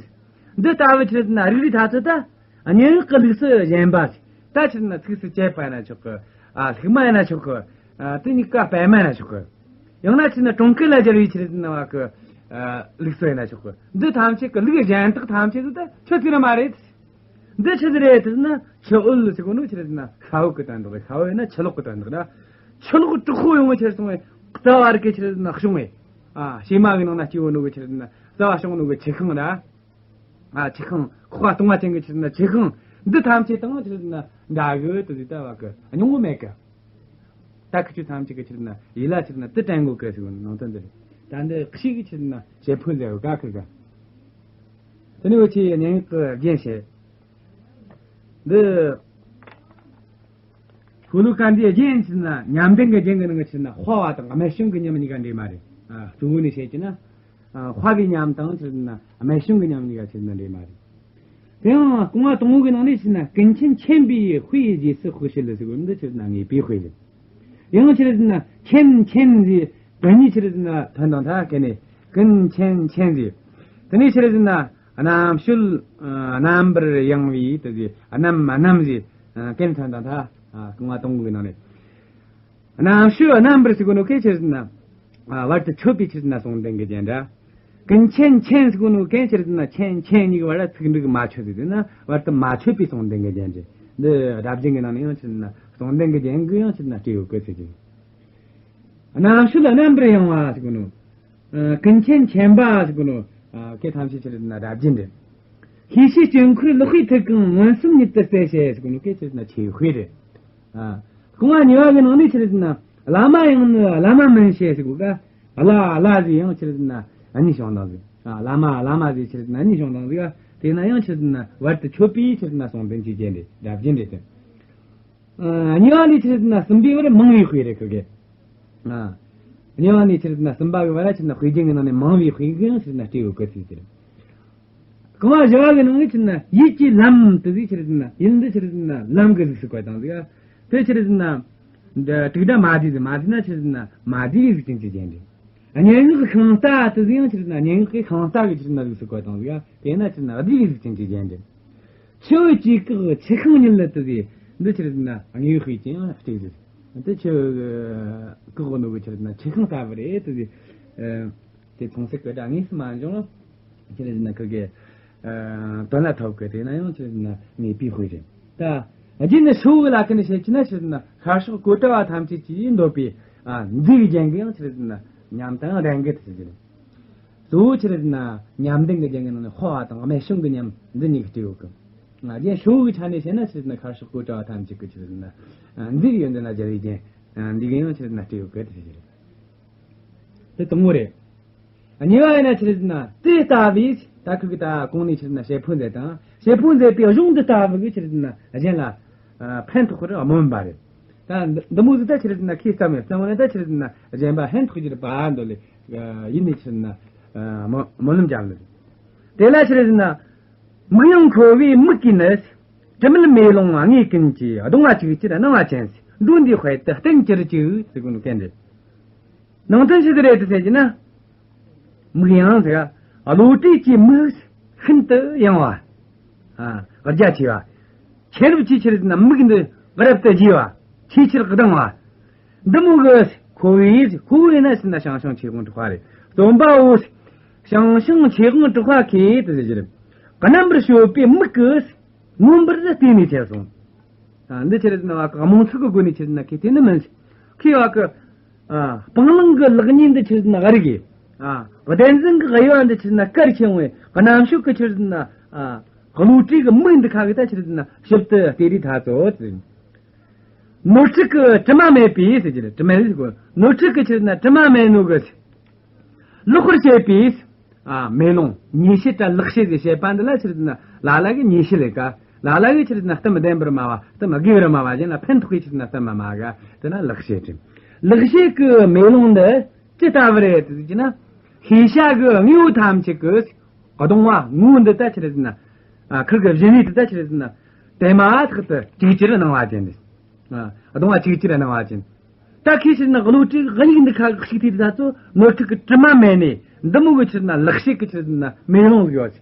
འདི་ལྟ་བུ་ཆི་རེད་ཟེར་ན་རིག་རིགས་ཐ་ཚོ་ད། སྙན་ངག་གི་ལུགས་སུ་གཞན་པ་ཞིག་ད་ཆི་རེད་ཟེར་ན་ཚིགས་སུ་བཅད་པ་ཡིན་ན་ཆོག་གི། ཨ། ལྷུག་མ་ཡིན་ན་ཆོག་གི། ཨ། དེ་གཉིས་ཀ་སྤེལ་མ་ཡིན་ན་ཆོག་གི། ཡང་ན་ཆི་རེད་ཟེར་ན་གྲོང་སྐད་ལ་སྦྱར་བའི་ཆི་རེད་ཟེར་ན་བ་གི། ཨ། ལུགས་སྲོལ་ཡིན་ན་ཆོག་གི། འདི་ཐམས་ཅད་ཀྱི་ལུགས་གཞན་དག་ཐམས་ཅད་ཀྱི་ད་ཆོས་ཚིག་རེད་མ་རེད། འདི་ཆི་ཟིག་རེད་ཟེར་ན་ཆུ་འོད་ཟེར་གོ་ནོ་ཆི་རེད་ཟེར་ན་ཤྭ་འོད་ཀྱི་དོན་དག་རེད། ཤྭ་འོད་ཡིན་ན་ཆུ་ལོག་གི་དོན་དག་རེད། ཆུ་ལོག་དྲག་པོ་ཡོང་བ་ཆི་རེད་སོང་བས་རྩ་བ་རིག་གི་ཆི་རེད་ཟེར་ན་བྱུང་བས། ཨ། བྱེ་མ་གི་ནང་ན་སྐྱེ་བོ་ནོ་གི་ཆི་རེད་ཟེར་ན་རྩ་བ་བྱུང་ནོ་གི་ཆུ་ཤིང་ར། ཨ། ཆུ་ཤིང་ཁོག་པ་སྟོང་བ་ཅན་གྱི་ཆི་རེད་ཟེར་ན་ཆུ་ཤིང་འདི་ཐམས་ཅད་དང་ཆི་རེད་ཟེར་ན་འདྲ་གི་དུ་ཟིག་ད་བ་གི་སྙིང་བོ་མེད་གི། ད་ཁི་ཆོ་ཐམས་ཅད་ཀྱི་ཆི་རེད་ཟེར་ན་ཡིད་ལ་ཆི་རེད་ཟེར་ན་དེ་དྲན་དགོས་གི་ཟེར་གོ་ནོ་ནང་དོན་འདི་རེད། ད་འདི་ཁྱི་གི་ཆི་རེད་ཟེར་ན་བྱེད་ཕོད་ཟེར་བ་ག་གི་ག། དེ་ནས་འུ་ཆོས་སྙན་ངག་གི་རྒྱན་བཤད། འདི། ཤོ་ལོ་ཀ་འདིའི་རྒྱན་ཆི་རེད་ཟེར་ན་ཉམས་ལྡན་གྱི་རྒྱན་གྱི་ནང་གི་ཆི་རེད་ཟེར་ན་དཔའ་བ་དང་རྨད་བྱུང་གི་ཉམས་གཉིས་ཀ་འདྲེས་མ་རེད། ཨ། གཙོ་བོ་ནས་བཤད་ཀྱི་ན། ཨ། དཔའ་བའི་ཉམས་དང་ཆི་རེད་ཟེར་ན་རྨད་བྱུང་གི་ཉམས་གཉིས་ཀ་ཆི་རེད་ཟེར་ན་འདྲེས་མ་རེད། དེ་ཡང་རྐང་བ་དང་པོ་གི་ནང་ནས་ཆི་རེད་ཟེར་ན་ཀུན་མཁྱེན་མཁྱེན་པའི་དཔེའི་རྗེས་སུ་དཔག་བྱེད་ལ་ཟེར་བ་འདི་ཆི་རེད་ཟེར་ན་ངེས་པའི་དཔེ་རེད། ཡང་ཆི་རེད་ཟེར་ན་མཁྱེན་མཁྱེན་ཟེར་ག་གཉིས་ཆི་རེད་ཟེར་ན་ཐོན་དང་ཐ་ག་ནས་ཀུན་མཁྱེན་མཁྱེན་ཟེར། དེ་ནས་ཆི་རེད་ཟེར་ན། རྣམ་དཔྱོད་རྣམ་པར་ཡངས་པའི་དེ་ཟེར། རྣམ་རྣམ་ཟེར་གན་ཐན་དང་ཐ་རྐང་བ་དང་པོ་གི་ནང་ནས། རྣམ་དཔྱོད་རྣམ་པར་ཟེར་གོ་ནོ་སྐད་ཆ་ཟེར་ན། བར་དུ་ཆོད་པའི་ཆ་ཟེར་ན་ཟུང་ལྡན་གྱི་རྒྱན་འདྲ། ཀུན་མཁྱེན་མཁྱེན་ཟེར་གོ་ནོ་ཀུན་ཆ་ཟེར་ན་མཁྱེན་མཁྱེན་གཉིས་ཀྱི་བར་ལ་ཚིག་འབྲུ་གི་མ་ཆོད་ཟེར་ན་བར་དུ་མ་ཆོད་པའི་ཟུང་ལྡན་གྱི་རྒྱན་འདྲ། འདི་སྒྲ་རྒྱན་གྱི་ནང་ནས་ཡང་ཆ་ཟེར་ན་ཟུང་ལྡན་གྱི་རྒྱན་གྱི་ཡང་ཆ་ཟེར་ན་སྤྲས་ཡོད་གི་ཟེར་གི། རྣམ་དཔྱོད་རྣམ་པར་ཡངས་པ་ཟེར་གོ་ནོ། ཀུན་མཁྱེན་མཁྱེན་པ་ཟེར་གོ་ནོ། སྐད་ཐམས་ཅད་ཆ་ཟེར་ན་སྒྲ་རྒྱན་རེད། ཤེས་བྱའི་དཀྱིལ་འཁོར་ལེགས་པའི་ཐིག་གིས་མངོན་སུམ་ཉིད་དུ་གསལ་བྱེད་ཟེར་གོ་ནོ་སྐད་ཆ་ཟེར་ན་ཆོས་དཔེ་རེད། རྐང་བ་གཉིས་པ་གི་ནང་ནས་ཆ་ཟེར་ན་བླ་མ་ཡང་ནི་བླ་མ་མིན་ཞེས་ཟེར་གོ་ག། བླ་བླ་ཟེར་ཡང་ཆ་ཟེར་ན་གཉིས་བྱུང་དང་ཟིག། བླ་མ་བླ་མ་ཟེར་ཆ་ཟེར་ན་གཉིས་བྱུང་དང་ཟིག། དེས་ན་ཡང་ཆ་ཟེར་ན་བར་དུ་ཆོད་པའི་ཆ་ཟེར་ན་ཟུང་ལྡན་གྱི་རྒྱན་རེད། སྒྲ་རྒྱན་རེད་དེ། གཉིས་པ་ནས་ཆི་རེད་ཟེར་ན་གསུམ་པའི་བར་མང་བའི་དཔེ་རེད་ཁུ་གེ། གཉིས་པ་ནས་ཆི་རེད་ཟེར་ན་གསུམ་པ་གི་བར་ཆི་རེད་ཟེར་ན་དཔེ་རྒྱན་གྱི་ནང་ནས་མང་བའི་དཔེ་གང་ཆི་རེད་ཟེར་ན་སྤྲས་ཡོད་གི་ཟེར་གྱི་རེད། རྐང་བ་བཞི་བ་གི་ནང་ནས་ཆི་རེད་ཟེར་ན་ཡིད་ཀྱི་ལམ་དུ་ཟིག་ཆི་རེད་ཟེར་ན་ཡིད་འདི་ཆི་རེད་ཟེར་ན་ལམ་གི་གཟུགས་སུ་བཀོད་དང་ཟིག། དེ་ཆི་རེད་ཟེར་ན་དྲུག་སྒྲ་མ་བསྡུས་ཟིག། མ་བསྡུས་ན་ཆི་རེད་ཟེར་ན་མ་བསྡུས་པའི་གཟུགས་ཅན་གྱི་རྒྱན་རེད། སྙན་ངག་ཤིང་རྟ་དུ་ཟིག་ཡང་ཆི་རེད་ཟེར་ན་སྙན་ངག་གི་ཤིང་རྟ་གི་ཆི་རེད་ཟེར་ན་གཟུགས་སུ་བཀོད་དང་ཟིག། དེ་ན་ཆི་རེད་ཟེར་ན་བསྡུས་པའི་གཟུགས་ཅན་གྱི་རྒྱན་རེད། ཆུ་བོ་གཅིག་བཀག་ཆུ་ཤིང་ཉིད་ལ་དུ་ཟེར། འདི་ཆི་རེད་ཟེར་ན་དངོས་དཔེ་ཅན་ཡང་སྤྲས་ཟེར། འདི་ཆུ་བཀག་ནོ་གི་ཆི་རེད་ཟེར་ན་ཆུ་ཤིང་ལྟ་བུ་རེད་དུ་ཟེར། དེ་མཚུངས་གསལ་གི་སྒྲ་དངོས་སུ་མ་འབྱུང་། ཆི་རེད་ཟེར་ན་ཁུ་གེ་དོན་ལ་ཐོབ་གི། དེ་ན་ཡང་ཆི་རེད་ཟེར་ན་ངེས་པའི་དཔེ་རེད། ད་རྒྱུ་ནི་ཧྲིལ་བོ་གི་ལ་ཁ་ནས་བཤད་ཀྱི་ན་ཆི་རེད་ཟེར་ན་ཤར་ཕྱོགས་གཽ་ཌ་བ་ཐམས་ཅད་ཀྱིས་འདོད་པའི་མཛེས་པའི་རྒྱན་གྱི་ཡང་ཆི་རེད་ཟེར་ན་ཉམས་དང་ལྡན་གི་དུ་ཟེར། གཙོ་བོ་ཆི་རེད་ཟེར་ན་ཉམས་ལྡན་གྱི་རྒྱན་གྱི་ནང་ནས་དཔའ་བ་དང་རྨད་བྱུང་གི་ཉམས་འདི་གཉིས་ཀྱིས་སྤྲས་ཡོད་གི། ང་རྒྱན་ཧྲིལ་བོ་གི་ཆ་ནས་བཤད་ན་ཆི་རེད་ཟེར་ན་ཤར་ཕྱོགས་གཽ་ཌ་བ་ཐམས་ཅད་ཀྱི་ཆི་རེད་ཟེར་ན་མཛེས་པའི་ཡོན་ཏན་ལ་སྦྱར་བའི་རྒྱན་འདི་གི་ཡང་ཆི་རེད་ཟེར་ན་སྤྲས་ཡོད་གི་དེ་ཆི་རེད། དེ་དང་པོ་རེད། གཉིས་པ་ཡིན་ན་ཆི་རེད་ཟེར་ན་དེ་ལྟ་བུའི་ད་ཁུ་གི་ད་གོང་ནས་ཆི་རེད་ཟེར་ན་བྱེད་ཕོད་མཛད་དང་བྱེད་ཕོད་མཛད་པའི་གཞུང་འདི་ལྟ་བུ་གི་ཆི་རེད་ཟེར་ན་གཞན་ལ་ཕན་ཐོགས་པར་སྨོན་པ་རེད། ད་འདི་འདི་མོ་ཟིག་ད་ཆི་རེད་ཟེར་ན་ཁས་བསམ་ཡོད་བསམ་བ་ན་ད་ཆི་རེད་ཟེར་ན་གཞན་པ་ཕན་ཐོགས་རྒྱུ་རེད་པ་འདོད་ལེ། ཡིད་ནས་ཆི་རེད་ཟེར་ན་སྨོན་སྨོན་ལམ་བརྒྱབ་ལེ། དེ་ལ་ཆི་རེད་ཟེར་ན་མིག་ཡངས་ཁོ་བོའི་མིག་གིས་ནི་དྲི་མེད་མེ་ལོང་དངོས་ཀུན་གྱི། གདོང་བ་ཅིག་ཅར་སྣང་བ་ཅན་ཟེར། འགྲོ་འདིའི་དཔལ་དུ་བསྟན་གྱུར་ཅིག་ཟེར་གོ་ནོ་གན་རེད། ནང་དོན་ཆི་ཟིག་རེད་དུ་ཟེར་གྱི་ན། མིག་ཡངས་ཟེར། བློ་གྲོས་ཀྱི་མིག་ཤིན་ཏུ་ཡངས་པ། ཨ། རྒྱ་ཆེ་བ། ཤེས་རབ་ཀྱི་ཆི་རེད་ཟེར་ན་མིག་འདི་རབ་ཏུ་རྒྱས་པ། ཆེས་ཆེར་གདངས་པ། འདི་མོ་གི་ཁོ་བོའི་ཁོ་བོ་ཡིན་ན་ཟེར་ན་ཞང་ཞུང་ཆོས་དབང་གྲགས་པ་རེད། རྩོམ་པ་པོ་ཞང་ཞུང་ཆོས་དབང་གྲགས་པ་ཁོས་དུ་ཟེར་གྱི་རེད། རྣམ་པར་དཔྱོད་པའི་མིག་གིས་མངོན་པར་བལྟས་ནས་བྱས་སོང་། ཨ། འདི་ཆི་རེད་ཟེར་ན་བ་གི་རྨོངས་ཚོད་ཀྱི་སྒོ་ནས་ཆི་རེད་ཟེར་ན་ཁོས་དེ་ནི་མིན། ཁོས་བ་གི། ཨ། སྤང་བླང་གི་ལེགས་ཉེས་འདི་ཆི་རེད་ཟེར་ན་ཨ་རིག་གི། ཨ། བདེན་རྫུན་གྱི་དབྱེ་བ་འདི་ཆི་རེད་ཟེར་ན་གལ་ཆེ་བའི་རྣམ་དཔྱོད་ཀྱི་ཆི་རེད་ཟེར་ན། ཨ། བློ་གྲོས་ཀྱི་མིག་འདི་ཁ་གིས་ད་ཆི་རེད་ཟེར་ན་ཞིབ་ཏུ་བལྟས་རིས་ད་ཚོ་ཟེར། ནོར་འཁྲུལ་གྱི་དྲི་མ་མེད་པའི་ཟེར་གྱི་རེད། དྲི་མ་ཟེར་གོ། ནོར་འཁྲུལ་གྱི་ཆི་རེད་ཟེར་ན་དྲི་མ་མེད་ནོ་གི། ལེགས་པར་བཤད་པའི། ཨ། མེ་ལོང་། ཉེས་བཤད་དང་ལེགས་བཤད་ཟེར་བཤད་པ་འདི་ལ་ཆི་རེད་ཟེར་ན་ལ་ལ་གི་ཉེས་བཤད་ལས་ཀ། ལ་ལ་གི་ཆི་རེད་ཟེར་ན་གཏམ་བདེན་པར་སྨྲ་བ། གཏམ་དགེ་བར་སྨྲ་བ་གཞན་ལ་ཕན་ཐོགས་པའི་ཆི་རེད་ཟེར་ན་གཏམ་མ་སྨྲ་ག། དེ་ན་ལེགས་བཤད་རེད། ལེགས་བཤད་ཀྱི་མེ་ལོང་འདི་ཅི་ལྟ་བུ་རེད་ཟེར་གྱི་ན། ཤེས་བྱ་གི་དངོས་པོ་ཐམས་ཅད་ཀྱི་གདོང་བ་ངོ་བོ་འདི་ད་ཆི་རེད་ཟེར་ན། ཨ། ཁིར་གི་བཞིན་རས་དེ་ད་ཆི་རེད་ཟེར་ན། དེ་མ་ཐག་ཏུ་ཅིག་ཅར་སྣང་བ་ཅན་ཏེ། ཨ། གདོང་བ་ཅིག་ཅར་སྣང་བ་ཅན། ད་ཁོས་ཆི་རེད་ཟེར་ན་བློ་གྲོས་དབྱིངས་འདི་ཁ་གིས་ཞིག་ཐིག་ད་ཚོ་ནོར་འཁྲུལ་གྱི་དྲི་མ་མེད་ནས་འདི་མོ་གི་ཆི་རེད་ཟེར་ན་ལེགས་བཤད་ཀྱི་ཆི་རེད་ཟེར་ན་མེ་ལོང་ཟིག་ཡོད།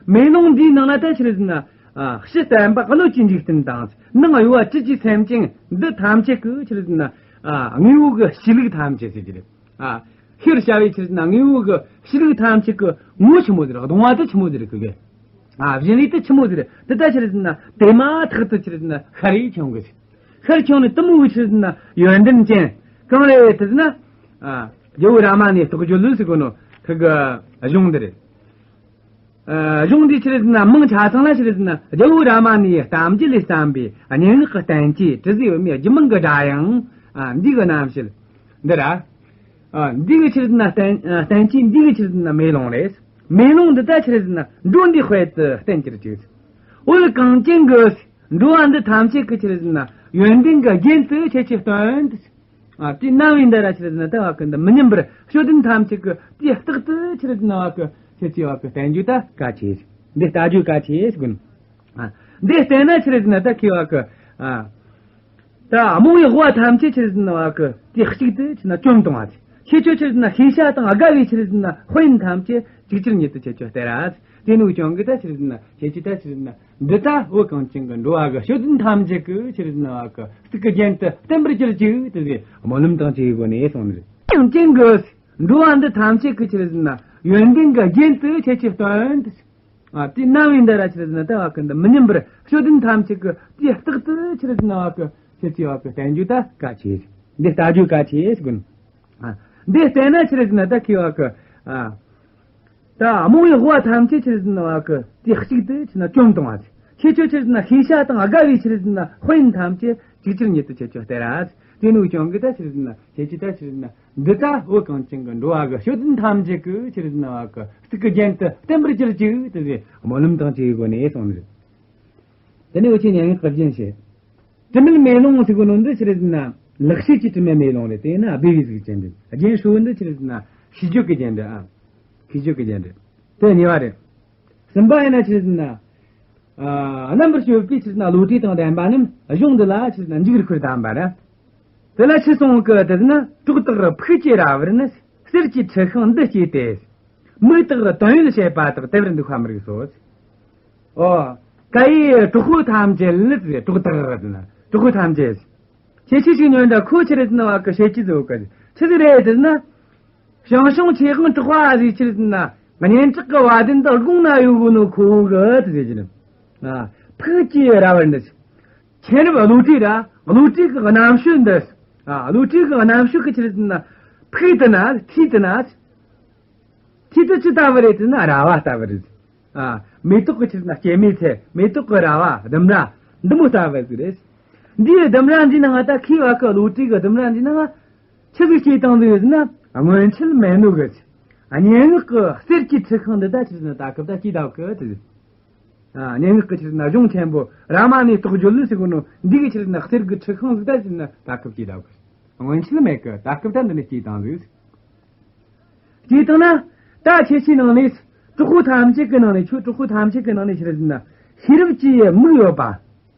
མེ་ལོང་འདིའི་ནང་ན་ད་ཆི་རེད་ཟེར་ན། ཨ། ཕྱི་བརྟན་པ་བློ་གཅིག་འཇིག་རྟེན་དང་། ནང་གཡོ་བ་བཅུད་ཀྱི་སེམས་ཅན་འདི་ཐམས་ཅད་ཀྱི་ཆི་རེད་ཟེར་ན། ཨ། དངོས་པོ་གི་གཤིས་ལུགས་ཐམས་ཅད་ཟེར་གྱི་རེད། ཨ། ཤེས་བྱ་བའི་ཆི་རེད་ཟེར་ན་དངོས་པོ་གི་གཤིས་ལུགས་ཐམས་ཅད་ཀྱི་ངོ་ཆི་མོ་ཟེར། གདོང་བ་དེ་ཆི་མོ་ཟེར་ཁུ་གེ། ཨ། བཞིན་རས་དེ་ཆི་མོ་ཟེར། དེ་ད་ཆི་རེད་ཟེར་ན་དེ་མ་ཐག་ཏུ་ཆི་རེད་ཟེར་ན་ཤར་རེ་བྱུང་གི་ཟེར། ཤར་བྱུང་ནས་དེ་མོ་གི་ཆི་རེད་ཟེར་ན་ཡོན་ཏན་ཅན་གང་རེད་དེ་ཟེར་ན། ཨ། རྒྱལ་བོ་རཱ་མ་ཎའི་རྟོགས་བརྗོད་ལུས་ཟེར་གོ་ནོ་ཁུ་གི་གཞུང་འདི་རེད། ཨ། གཞུང་འདི་ཆི་རེད་ཟེར་ན་མིང་ཆ་ཚང་ལ་ཆི་རེད་ཟེར་ན་རྒྱལ་བོ་རཱ་མ་ཎའི་གཏམ་རྒྱུད་ལས་བརྩམས་པའི་སྙན་ངག་གི་བསྟན་བཅོས་དྲི་ཟའི་བུ་མོའི་རྒྱུད་མང་གི་སྒྲ་དབྱངས། ཨ། འདི་གི་རྣམ་བཤད་འདི་ར། ཨ། འདི་གི་ཆི་རེད་ཟེར་ན་བསྟན་བསྟན་བཅོས་འདི་གི་ཆི་རེད་ཟེར་ན་མེ་ལོང་རེད། མེ་ལོང་འདི་ད་ཆི་རེད་ཟེར་ན་འགྲོ་འདིའི་དཔལ་དུ་བསྟན་གྱུར་ཅིག། འོད་གངས་ཅན་གྱི་འགྲོ་བ་འདི་ཐམས་ཅད་ཀྱི་ཆི་རེད་ཟེར་ན་ཡོན་ཏན་གྱི་རྒྱན་དུ་ཁྱེད་ཀྱིས་སྟོན་ཏེ། ཨ། དེ་རྣ་བའི་འདི་ར་ཆི་རེད་ཟེར་ན་ད་བ་གི་འདི་མི་ཉམས་པར་དཔྱོད་ལྡན་ཐམས་ཅད་ཀྱི་དེ་རྟག་ཏུ་ཆི་རེད་ཟེར་ན་བ་གི་ཁྱེད་ཀྱིས་བ་གི་བསྟན་རྒྱུ་ད་གལ་ཆེ། འདི་ལྟ་རྒྱུ་གལ་ཆེ་ཟེར་གོ་ནོ། ཨ། འདི་བསྟན་ན་ཆི་རེད་ཟེར་ན་ད་ཁོས་བ་གི། ཨ། ད་རྨོངས་པའི་དབང་ཐམས་ཅད་ཆི་རེད་ཟེར་ན་བ་གི་དེ་གཅིག་ཏུ་ཆི་ན་བཅོམ་གཏོང་བ་ཆི། ཁྱེད་ཆོ་ཆི་རེད་ཟེར་ན་ཤེས་བྱ་དང་དགའ་བའི་ཆི་རེད་ཟེར་ན་དཔལ་ཡོན་ཐམས་ཅད་ཅིག་ཅར་ཉིད་དུ་ཁྱེད་ཆོ་སྟེར་ར། དེ་ནི་འུ་ཅག་གི་ད་ཆི་རེད་ཟེར་ན་ཁྱེད་ཀྱི་ད་ཆི་རེད་ཟེར་ན་འདི་ལྟ་བུ་གངས་ཅན་གྱི་འགྲོ་བ་གི་དཔྱོད་ལྡན་ཐམས་ཅད་ཀྱི་ཆི་རེད་ཟེར་ན་བ་གི་གཙུག་གི་རྒྱན་དུ་བརྟན་པར་གྱུར་ཅིག་དེ་ཟེར་སྨོན་ལམ་དང་བཅས་སྒོ་ནས་གསུངས་ནི་རེད། གངས་ཅན་གྱི་འགྲོ་བ་འདི་ཐམས་ཅད་ཀྱི་ཆི་རེད་ཟེར་ན་ཡོན་ཏན་གྱི་རྒྱན་དུ་ཁྱེད་ཀྱི་སྟོན་དུ། ཨ། དེ་རྣམ་པའི་འདི་ར་ཆི་རེད་ཟེར་ན་ད་བ་གི་འདི་མི་ཉམས་པར་དཔྱོད་ལྡན་ཐམས་ཅད་ཀྱི་དེ་རྟག་ཏུ་ཆི་རེད་ཟེར་ན་བ་གི་ཆི་ཆི་བ་གི་བསྟན་རྒྱུ་ད་གལ་ཆེ། འདི་ལྟ་རྒྱུ་གལ་ཆེ་ཟེར་གོ་ནི། ཨ། འདི་བསྟན་ན་ཆི་རེད་ཟེར་ན་ད་ཁི་བ་གི། ཨ། ད་རྨོངས་པའི་དབང་ཐམས་ཅད་ཆི་རེད་ཟེར་ན་བ་གི་དེ་གཅིག་ཏུ་ཆི་ན་བཅོམ་གཏོང་བ་ཆི། ཁྱེད་ཆོ་ཆི་རེད་ཟེར་ན་ཤེས་བྱ་དང་དགའ་བའི་ཆི་རེད་ཟེར་ན་དཔལ་ཡོན་ཐམས་ཅད་ཅིག་ཅར་ཉིད་དུ་ཁྱེད་ཆོ་སྟེར་ར། དེ་ནི་འུ་ཅག་གི་ད་ཆི་རེད་ཟེར་ན་ཁྱེད་ཀྱི་ད་ཆི་རེད་ཟེར་ན། འདི་ལྟ་བུ་གངས་ཅན་གྱི་འགྲོ་བ་གི་དཔྱོད་ལྡན་ཐམས་ཅད་ཀྱི་ཆི་རེད་ཟེར་ན་བ་གི་གཙུག་གི་རྒྱན་དུ་བརྟན་པར་གྱུར་ཅིག་དེ་ཟེར་སྨོན་ལམ་དང་བཅས་སྒོ་ནས་གསུངས་ནི་རེད། དེ་ནས་འུ་ཆོས་སྙན་ངག་གི་རྒྱན་བཤད། དྲི་མེད་མེ་ལོང་ཟེར་གོ་ནོ་འདི་ཆི་རེད་ཟེར་ན་ལེགས་བཤད་ཀྱི་དྲི་མེད་མེ་ལོང་རེད། དེ་ན་སྦས་པའི་གཟུགས་ཅན་རེད། རྒྱན་ཧྲིལ་བོ་འདི་ཆི་རེད་ཟེར་ན་ཤིས་བརྗོད་ཀྱི་རྒྱན་རེད། ཨ། ཤིས་བརྗོད་ཀྱི་རྒྱན་རེད། དེ་གཉིས་པ་རེད། གསུམ་པ་ཡིན་ན་ཆི་རེད་ཟེར་ན། ཨ། རྣམ་པར་དཔྱོད་པའི་ཆི་རེད་ཟེར་ན་བློ་གྲོས་དང་ལྡན་པ་རྣམས་གཞུང་འདི་ལ་ཆི་རེད་ཟེར་ན་འཇུག་རིགས་པར་གདམས་པ་རེད། དེ་ལ་ཆི་གསུངས་གི་དེ་ཟེར་ན། གྲོགས་དག་ཕུགས་ཀྱི་ར་བར་ནི། གསེར་གྱི་འཁྲི་ཤིང་འདི་སྐྱེས་ཏེ། མིག་དག་དོན་ཡོད་བྱེད་པ་དག་དེ་བར་འདུག་པ་མི་རིགས་སོ། ཨོ། ཀ་ཡེ་གྲོགས་པོ་ཐམས་ཅད་ལ་ཟེར། གྲོགས་དག་ཟེར་ན་གྲོགས་པོ་ཐམས་ཅད། ཁྱེད་ཆོས་ཤིག་ཉོན་དྲ། ཁོ་ཆི་རེད་ཟེར་ན་བ་གི་བཤད་ཀྱི་ཟེར་གི། ཆི་ཟིག་རེད་ཟེར་ན། ཞང་ཞུང་ཆོས་དབང་གྲགས་པ་ཟིག་ཆི་རེད་ཟེར་ན། སྙན་གྲགས་ཀྱི་བ་དན་དུ་དགུང་ན་ཡོད་གོ་ནོ་ཁོ་གི་དེ་ཟེར་གྱི་ནི། ཨ། ཕུགས་ཀྱི་ར་བར་འདི། མཁྱེན་རབ་བློ་གྲོས་ར། བློ་གྲོས་ཀྱི་རྣམ་དཔྱོད་འདི། ཨ། བློ་གྲོས་ཀྱི་རྣམ་དཔྱོད་ཀྱི་ཆི་རེད་ཟེར་ན། ཕུགས་དེ་ན། མཐིལ་དེ་ན། མཐིལ་དེ་ཅི་ལྟ་བུ་རེད་ཟེར་ན་ར་བ་ལྟ་བུ་རེད། ཨ། མེ་ཏོག་གི་ཆི་རེད་ཟེར་ན་སྐྱེད་མོས་ཚལ། མེ་ཏོག་གི་ར་བ་ལྡུམ་ར་འདི་མོ་ལྟ་བུ་ཟིག་རེད། འདིའི་ལྡུམ་ར་འདི་ནང་ད་ཁི་བ་གི་བློ་གྲོས་ཀྱི་ལྡུམ་ར་འདི་ནང་ཆི་ཟིག་སྐྱེས་བཏང་འདུག་ཟེར་ན། སྔོན་ཆད་མེད་ནོ་གི། སྙན་ངག་གི་གསེར་གྱི་འཁྲི་ཤིང་འདི་ད་ཆི་རེད་ཟེར་ན་ད་སྐབས་ད་སྐྱེས་བསྡད་གི་དེ། ཨ། སྙན་ངག་གི་ཆི་རེད་ཟེར་ན་གཞུང་ཆེན་པོ་རཱ་མ་ཎའི་རྟོགས་བརྗོད་ཟེར་གོ་ནོ་འདི་གི་ཆི་རེད་ཟེར་ན་གསེར་གྱི་འཁྲི་ཤིང་ཟིག་ད་ཆི་རེད་ཟེར་ན་ད་སྐབས་སྐྱེས་བསྡད་གི། སྔོན་ཆད་མེད་གི། ད་སྐབས་ད་འདི་ནས་སྐྱེས་བཏང་ཟིག། སྐྱེས་བཏང་ན། ད་ཁྱེད་ཆོའི་ནང་ནས། གྲོགས་པོ་ཐམས་ཅད་ཀྱི་ནང་ནས། ཁྱོད་གྲོགས་པོ་ཐམས་ཅད་ཀྱི་ནང་ནས་ཆི་རེད་ཟེར་ན། ཤེས་རབ་ཀྱི་མིག་ཡོད་པ།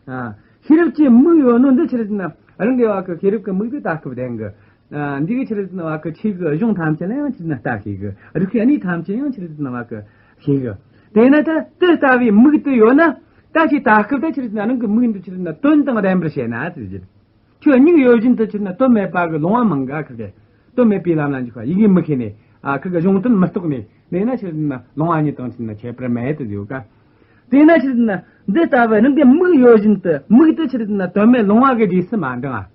ཨ། ཤེས་རབ་ཀྱི་མིག་ཡོད་ནོ་འདི་ཆི་རེད་ཟེར་ན། རང་གི་བ་གི་ཤེས་རབ་ཀྱི་མིག་དེ་ད་སྐབས་ལྡན་གི། ཨ། འདི་གི་ཆི་རེད་ཟེར་ན་བ་གི་ཆོས་ཀྱི་གཞུང་ཐམས་ཅད་ལ་ཡང་ཆི་རེད་ཟེར་ན་ལྟ་ཤེས་གི། རིག་པའི་གནས་ཐམས་ཅད་ཡང་ཆི་རེད་ཟེར་ན་བ་གི་ཤེས་གི། དེས་ན་ད་དེ་ལྟ་བུའི་མིག་དེ་ཡོད་ན། ད་ཁྱེད་ད་སྐབས་ད་ཆི་རེད་ཟེར་ན་རང་གི་མིག་འདི་ཆི་རེད་ཟེར་ན་དོན་དང་ལྡན་པར་བྱས་ན་ཟེར་གྱི། ཁྱོད་མིག་ཡོད་བཞིན་དུ་ཆི་རེད་ཟེར་ན་དོན་མེད་པ་གི་ལོང་བ་མང་ག། ཁི་གེ་དོན་མེད་པའི་ལམ་ལ་འཇུག་པ་ཡི་གེ་མི་ཤེས་ནས། ཨ། ཁི་གེ་གཞུང་དོན་མི་རྟོགས་ནས་གནས་ན་ཆི་རེད་ཟེར་ན་ལོང་བ་ཉིད་དང་ཆི་རེད་ཟེར་ན་ཁྱད་པར་མེད་དུ་ཡོད་ཀ། དེས་ན་ཆི་རེད་ཟེར་ན་འདི་ལྟ་བུ་རང་གི་མིག་ཡོད་བཞིན་དུ་མིག་དེ་ཆི་རེད་ཟེར་ན་དོན་མེད་ལོང་བ་གི་རྗེས་སུ་མ་འབྲང་ང་།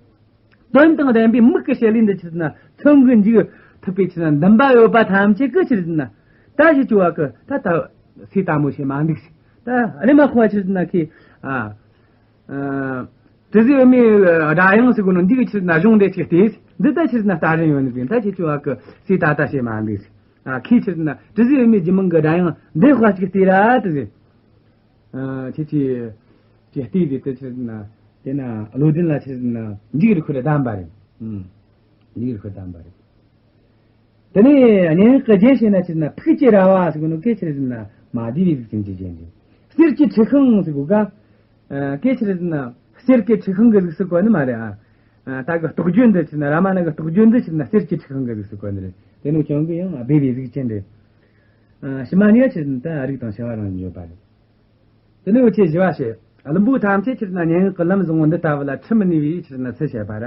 དོན་དང་ལྡན་པའི་མིག་གི་བྱེད་ལས་འདི་ཆི་རེད་ཟེར་ན་མཚོན་གྱི་འཇུག་ཐུབ་པའི་ཆི་རེད་ཟེར་ན་འདུན་པ་ཡོད་པ་ཐམས་ཅད་ཀྱིས་ཆི་རེད་ཟེར་ན། ད་ཞིག་ཅུ་བ་གི་ད་ད་སུས་ལྟ་མོ་བྱེད་མ་འདུག་ཟེར། ད་རེ་མ་ཁོ་བ་ཆི་རེད་ཟེར་ན་ཁི། ཨ། ཨ། དྲི་ཟའི་བུ་མོའི་སྒྲ་དབྱངས་ཟེར་གོ་ནོ་འདི་གི་ཆི་རེད་ཟེར་ན་གཞུང་འདི་ཅིག་སྟེ། འདི་ད་ཆི་རེད་ཟེར་ན་ལྟ་རིན་ཡོད་ནི་ཟིག། ད་ཁྱེད་ཆོ་བ་གི་སུས་ད་ལྟ་བྱེད་མ་འདུག་ཟེར། ཨ། ཁོས་ཆི་རེད་ཟེར་ན་དྲི་ཟའི་བུ་མོའི་རྒྱུད་མང་གི་སྒྲ་དབྱངས་འདི་དཔའ་ཅིག་སྟེ་ར་དེ་ཟེར། ཨ། ཁྱེད་ཆོས་ཅིག་སྟེ་ཟེར་དེ་ཆི་རེད་ཟེར་ན། དེ་ན་བློ་ལྡན་ལ་ཆི་རེད་ཟེར་ན་འཇུག་རིགས་པར་གདམས་པ་རེད། ཨུམ། འཇུག་རིགས་པར་གདམས་པ་རེད། དེ་ནས་སྙན་ངག་གི་རྒྱན་བཤད་ན་ཆི་རེད་ཟེར་ན་ཕུགས་ཀྱི་ར་བ་ཟེར་གོ་ནོ་སྐད་ཆི་རེད་ཟེར་ན་མ་བསྡུས་པའི་གཟུགས་ཅན་གྱི་རྒྱན་རེད། གསེར་གྱི་འཁྲི་ཤིང་ཟེར་གོ་ག། ཨ། སྐད་ཆི་རེད་ཟེར་ན་གསེར་གྱི་འཁྲི་ཤིང་གི་གཟུགས་སུ་བཀོད་ནི་མ་རེད། ཨ། ཨ། ད་གི་རྟོགས་བརྗོད་འདི་ཆི་རེད་ཟེར་ན་རཱ་མ་ཎ་གི་རྟོགས་བརྗོད་འདི་ཆི་རེད་ཟེར་ན་གསེར་གྱི་འཁྲི་ཤིང་གི་གཟུགས་སུ་བཀོད་ནི་རེད། དེ་ནོ་ཀྱང་གི་ཡང་སྦས་པའི་གཟུགས་ཅན་རེད། ཨ། ཕྱི་མ་ནི་ཡང་ཆི་རེད་ཟེར་ན་ད་རིགས་དང་བྱ་བ་རང་བཞིན་བརྗོད་པ་རེད། དེ་ནས་འུ་ཆོས་བཞི་བ་བཤད། བླུན་པོ་ཐམས་ཅད་ཆི་རེད་ཟེར་ན་སྙན་ངག་གི་ལམ་བཟང་བོ་འདི་ལྟ་བུ་ལ་ཁྲིད་མི་ནུས་པའི་ཆི་རེད་ཟེར་ན་ཚུལ་བཤད་པ་ར།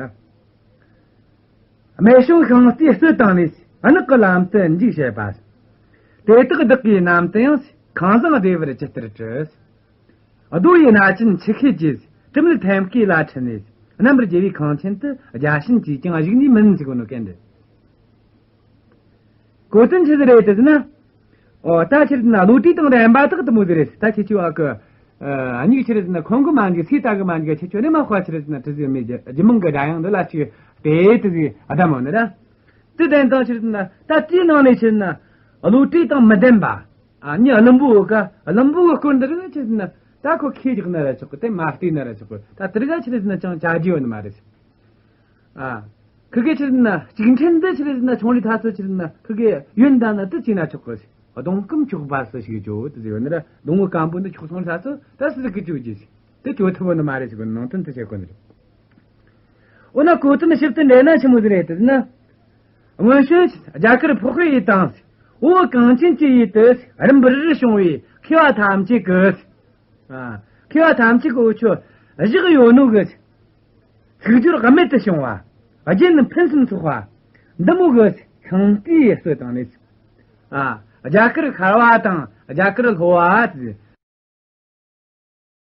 རྨད་བྱུང་ཤིང་རྟའི་སྲོལ་དང་ནི། གནག་གི་ལམ་དུ་འཇུག་བྱེད་པ། དེ་དག་བདག་གིས་ནམ་དུ་ཡང་། ཁང་བཟང་བདེ་བར་ཇི་ལྟར་བཀྲི། རྡོ་ཡི་སྣ་ཅན་ཆུ་ཤེལ་གྱིས། དྲི་མེད་ཐེམ་སྐས་ལ་ཁྲིད་ནས། རྣམ་པར་རྒྱལ་བའི་ཁང་ཆེན་དུ། བརྒྱ་བྱིན་གྱིས་ཀྱང་བཞུགས་ནུས་མིན་ཟེར་གོ་ནོ་སྐད་འདི། གོ་དོན་ཆི་ཟིག་རེད་དེ་ཟེར་ན། ཨོ། ད་ཆི་རེད་ཟེར་ན་བློ་གྲོས་དང་ལྡན་པ་དག་དེ་མོ་ཟིག་རེད། ད་ཁྱེད་ཆོ་བ་གི། ཨ། མིག་ཆི་རེད་ཟེར་ན་མཁོ་གི་མ་འཇུག། སུས་ལྟ་གི་མ་འཇུག། ཁྱེད་ཆོ་རེ་མ་ཁོ་ཆི་རེད་ཟེར་ན་དྲི་ཟའི་བུ་མོའི་རྒྱུད་མང་གི་སྒྲ་དབྱངས་འདི་ལ་ཅིག་དེ་དེ་ཟིག་ཨ་ད་མོ་ནི་ར། དེ་ལྡན་དང་ཆི་རེད་ཟེར་ན་ད་དེའི་ནང་ནས་ཆི་རེད་ཟེར་ན་བློ་གྲོས་དང་མི་ལྡན་པ། ཨ། མྱི་བླུན་པོ་ག། བླུན་པོ་གི་སྐོར་འདི་རིགས་ཆི་རེད་ཟེར་ན་ད་ཁོ་ཁས་རྒྱག་ན་ར་ཆོག་གི། དེ་མ་བལྟས་ན་ར་ཆོག་གི། ད་དེ་རིགས་ཆི་རེད་ཟེར་ན་ཅང་བྱ་རྒྱུ་ཡོད་ནི་མ་རེད། ཨ། ཁི་གེ་ཆི་རེད་ཟེར་ན་གཅིག་ཕྲན་འདི་ཆི་རེད་ཟེར་ན་ཆུང་རིགས་ཐ་ཚོ་ཆི་རེད་ཟེར་ན་ཁི་གེ་ཡོན་ད་ན་དེ་བྱས་ན་ཆོག་གི། གདོང་སྐུམ་འཁྱོག་པ་སུ་ཞིག་བྱོ་དེ་ཟེར་ཡོད་ནི་ར། གདོང་བོ་སྐམ་པོ་འདི་འཁྱོག་སོང་ཐ་ཚོ་ད་སུ་ཟིག་གི་བྱོ་རྒྱུ་ཟིག། དེ་བྱོ་ཐུབ་བོ་ནི་མ་རེད་ཟེར་གོ་ནི། ནང་དོན་དེ་བཤད་གོ་ནི་རེད། འོ་ན་གོ་དོན་ཞིབ་ཏུ་འགྲེལ་ན་ཆི་མོ་ཟིག་རེད་དེ་ཟེར་ན། སྔོན་བྱོན་རྒྱ་གར་འཕགས་པའི་ཡུལ་དང་། བོད་གངས་ཅན་གྱི་ཡུལ་དུ་རིམ་པར་བྱུང་བའི་མཁས་པ་ཐམས་ཅད་ཀྱིས། ཨ། མཁས་པ་ཐམས་ཅད་ཀྱི་འུ་ཆོ་བཞག་ཡོད་ནོ་གི་ཚིག་སྦྱོར་རྨད་དུ་བྱུང་བ། རྒྱན་ཕུན་སུམ་ཚོགས་པ། འདི་མོ་གི་ཤིང་རྟའི་སྲོལ་དང་ནི། ཨ། རྒྱ་གར་ཤར་བ་དང་རྒྱ་གར་ལྷོ་བ།